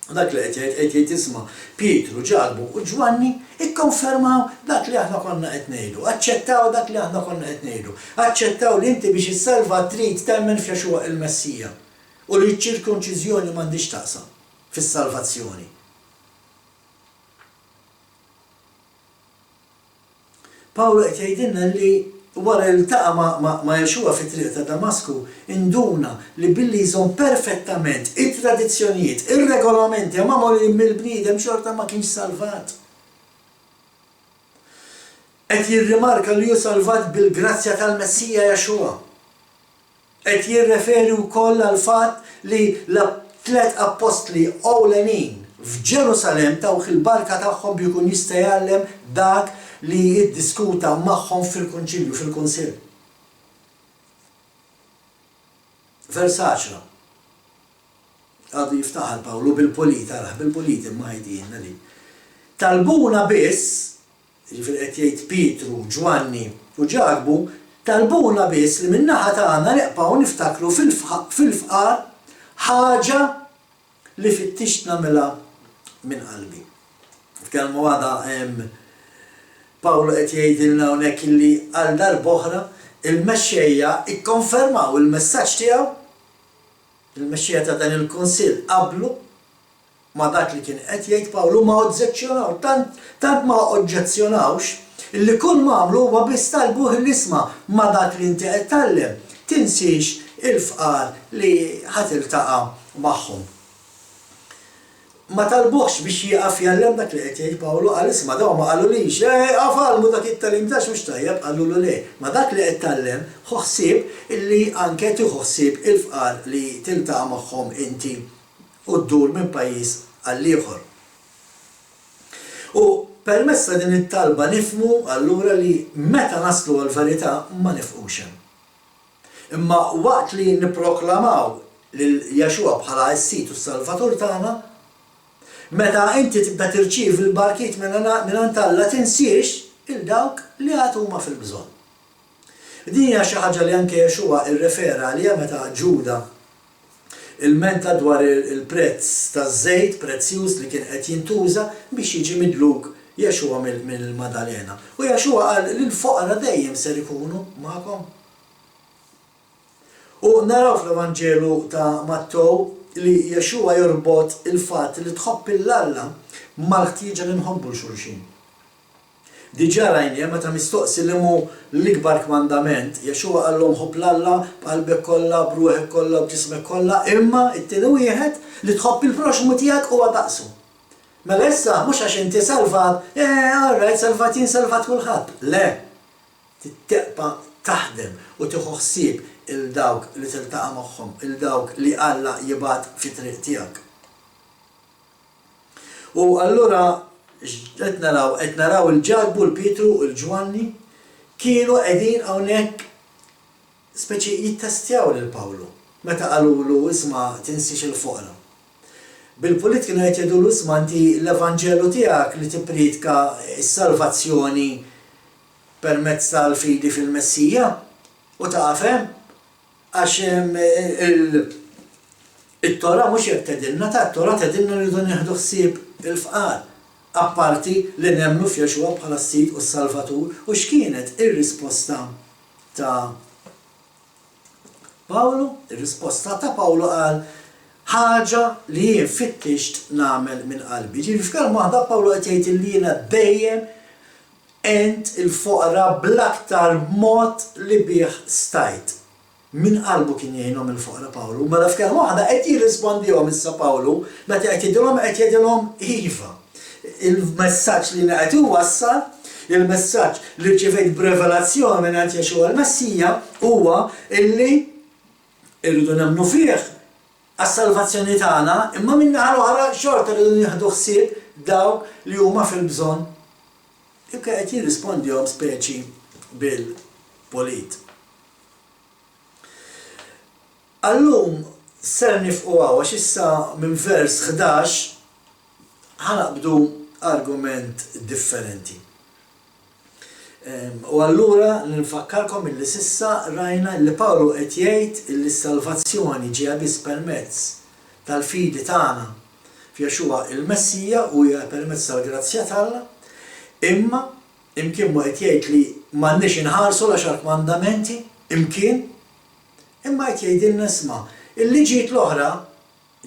U dak li qed jgħid, qed jgħid isma' Pietru, Ġakbu u Ġwanni ikkonfermaw dak li aħna konna qed ngħidu, aċċettaw dak li aħna konna qed ngħidu, aċċettaw li inti biex issalva trid temmen f'Yeshua il-Messija u li ċ-ċirkonċiżjoni m'għandhiex x'taqsam fis-salvazzjoni. Pawlu qed jgħidilna li wara li ltaqa' ma' ma' Yeshua fit-triq ta' Damasku, induna li billi jżomm perfettament it-tradizzjonijiet, ir-regolamenti magħmulin mill-bniedem xorta ma kienx salvat. Qed jirrimarka li hu salvat bil-grazzja tal-Messija Yeshua. Qed jirreferi wkoll għall-fatt li l-tliet appostli ewlenin f'Ġerusalemm tawh il-barka tagħhom biex ikun jista' jgħallem dak li iddiskuta magħhom fil-Konċilju, fil-Kunsill. Vers għaxra. Għadu jiftaħar Pawlu bil-pulit, arah, bil-pulit imma ħajtijielna din. Talbuna biss, jiġifieri qed jgħid Pietru, Ġwanni u Ġakbu, talbuna biss li min-naħa tagħna nibqgħu niftakru fil-fqar ħaġa li fittixt nagħmilha minn qalbi. F'kelma waħda Pawlu qed jgħidilna hawnhekk illi għal darb'oħra il-mexxejja kkonfermaw il-messaġġ tiegħu, il-mexxejja ta' dan il-kunsill qablu ma' dak li kien qed jgħid Pawlu, ma oġġezzjonaw, tant, tant ma oġġezzjonawx illi kull ma għamlu huwa biss talbuh illi isma' ma' dak li inti qed tgħallem, tinsiex il-fqar li ħa tiltaqa' magħhom. Ma talbuhx biex jieqaf jgħallem dak li qed jgħid Pawlu, qal isma' dawn ma qalulix, eh, ieqaf għallmu dak it-tagħlim t'għax mhux tajjeb, qalulu le, ma dak li qed tgħallem ħu ħsieb illi anke tieħu ħsieb il-fqar li tiltaqa' magħhom inti u ddur minn pajjiż għall-ieħor. U permezz ta' din it-talba nifhmu allura li meta naslu għall-verità ma nifqux hemm. Imma waqt li nipproklamaw lil Yeshua bħala s-Sid u s-Salvatur tagħna, meta inti tibda tirċievi l-barkiet mingħand Alla tinsiex 'il dawk li għad huma fil-bżonn. Din hija xi ħaġa li anke Yeshua rrefera għaliha meta Ġuda ilmenta dwar il-prezz taż-żejt prezzjuż li kien qed jintuża biex jiġi midluk Yeshua mill-Madalena. U Yeshua qal li l-foqra dejjem ser ikunu magħkom. U naraw fl-Evanġelu ta' Mattew li Yeshua jorbot il-fatt li tħobb 'il Alla mal-ħtieġa li nħobbu 'l xulxin. Diġà rajnieh meta mistoqsi liema hu l-ikbar kmandament, Yeshua qallhom ħobb 'l Alla b'qalbek kollha, b'ruħek kollha u b'ġismek kollha, imma t-tieni wieħed, li tħobb il-proxxmu tiegħek huwa daqsu. Mela issa mhux għax inti salvat, eh, all right, salvat jien salvat kulħadd. Le! Trid tibqa' taħdem u tieħu ħsieb 'il dawk li tiltaqa' magħhom, 'il dawk li Alla jibgħat fit-triq tiegħek. U allura x'qed naraw? Qed naraw 'il Ġakbu, 'l Pietru u 'l Ġwanni kienu qegħdin hawnhekk speċi jittestjaw lil Pawlu meta qalulu isma' tinsiex il-foqra. Bil-pulit kienu qed jgħidulu isma' inti l-evanġelu tiegħek li tippriedka s-salvazzjoni permezz tal-fidi fil-Messija u taqaf hemm. Għax it-Torah mhux hekk tgħidilna, ta' t-Torah tgħidilna li rridu nieħdu ħsieb il-fqar, apparti li nemmnu f'Yeshua bħala s-Sid u s-Salvatur. U x'kienet ir-risposta ta' Pawlu? Ir-risposta ta' Pawlu qal, Ħaġa li jien fittixt nagħmel minn qalbi. Jiġifieri f'kelma waħda Pawlu qed jgħid illi jiena dejjem Għent il-foqra bl-aktar mod li bih stajt. Minn qalbu kien jgħinhom il-foqra Pawlu. Mela f'kelma waħda qed jirrispondihom issa Pawlu, meta qed jgħidilhom qed jgħidilhom iva. Il-messaġġ li jiena qed inwassal, il-messaġġ li rċivejt b'revelazzjoni mingħand Yeshua l-Messija huwa illi irridu nemmnu fih għas-salvazzjoni tagħna, imma min-naħa l-oħra xorta rridu nieħdu ħsieb dawk li huma fil-bżonn. Imkien qed jirrispondihom speċi bil-pulit. Għal-lum ser nifqu hawn għax issa minn vers 11 ħa naqbdu argument differenti. U allura nfakkarkom illi s'issa rajna illi Pawlu qed jgħid illi s-salvazzjoni ġejja biss permezz tal-fidi tagħna f'Yeshua il-Messija u hija permezz tal-grazzja t'Alla, imma imkien mhu qed jgħid li m'għandniex inħarsu l-għaxar kmandamenti, imkien, imma qed jgħidilna isma' il-liġijiet l-oħra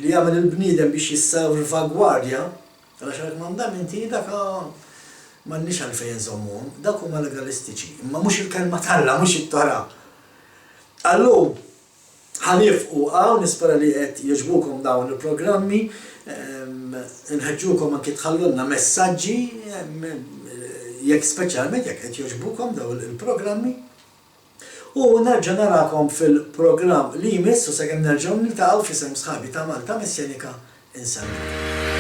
li jagħmel il-bniedem biex jissalvagwardja l-għaxar kmandamenti, dak m'għandniex għalfejn inżommuhom, dawk huma legalistiċi, imma mhux il-Kelma t'Alla, mhux it-Torah. Għal-lum Ħa niefqu hawn, nispera li qed jogħġbukom dawn il-programmi. Inħeġġukom anki tħallulna messaġġi jekk speċjalment jekk qed jogħġbukom dawn il-programmi. U nerġa' narakom fil-programm li jmiss u sakemm nerġgħu niltaqgħu f'isem sħabi ta' Malta Messjanika insellmilkom.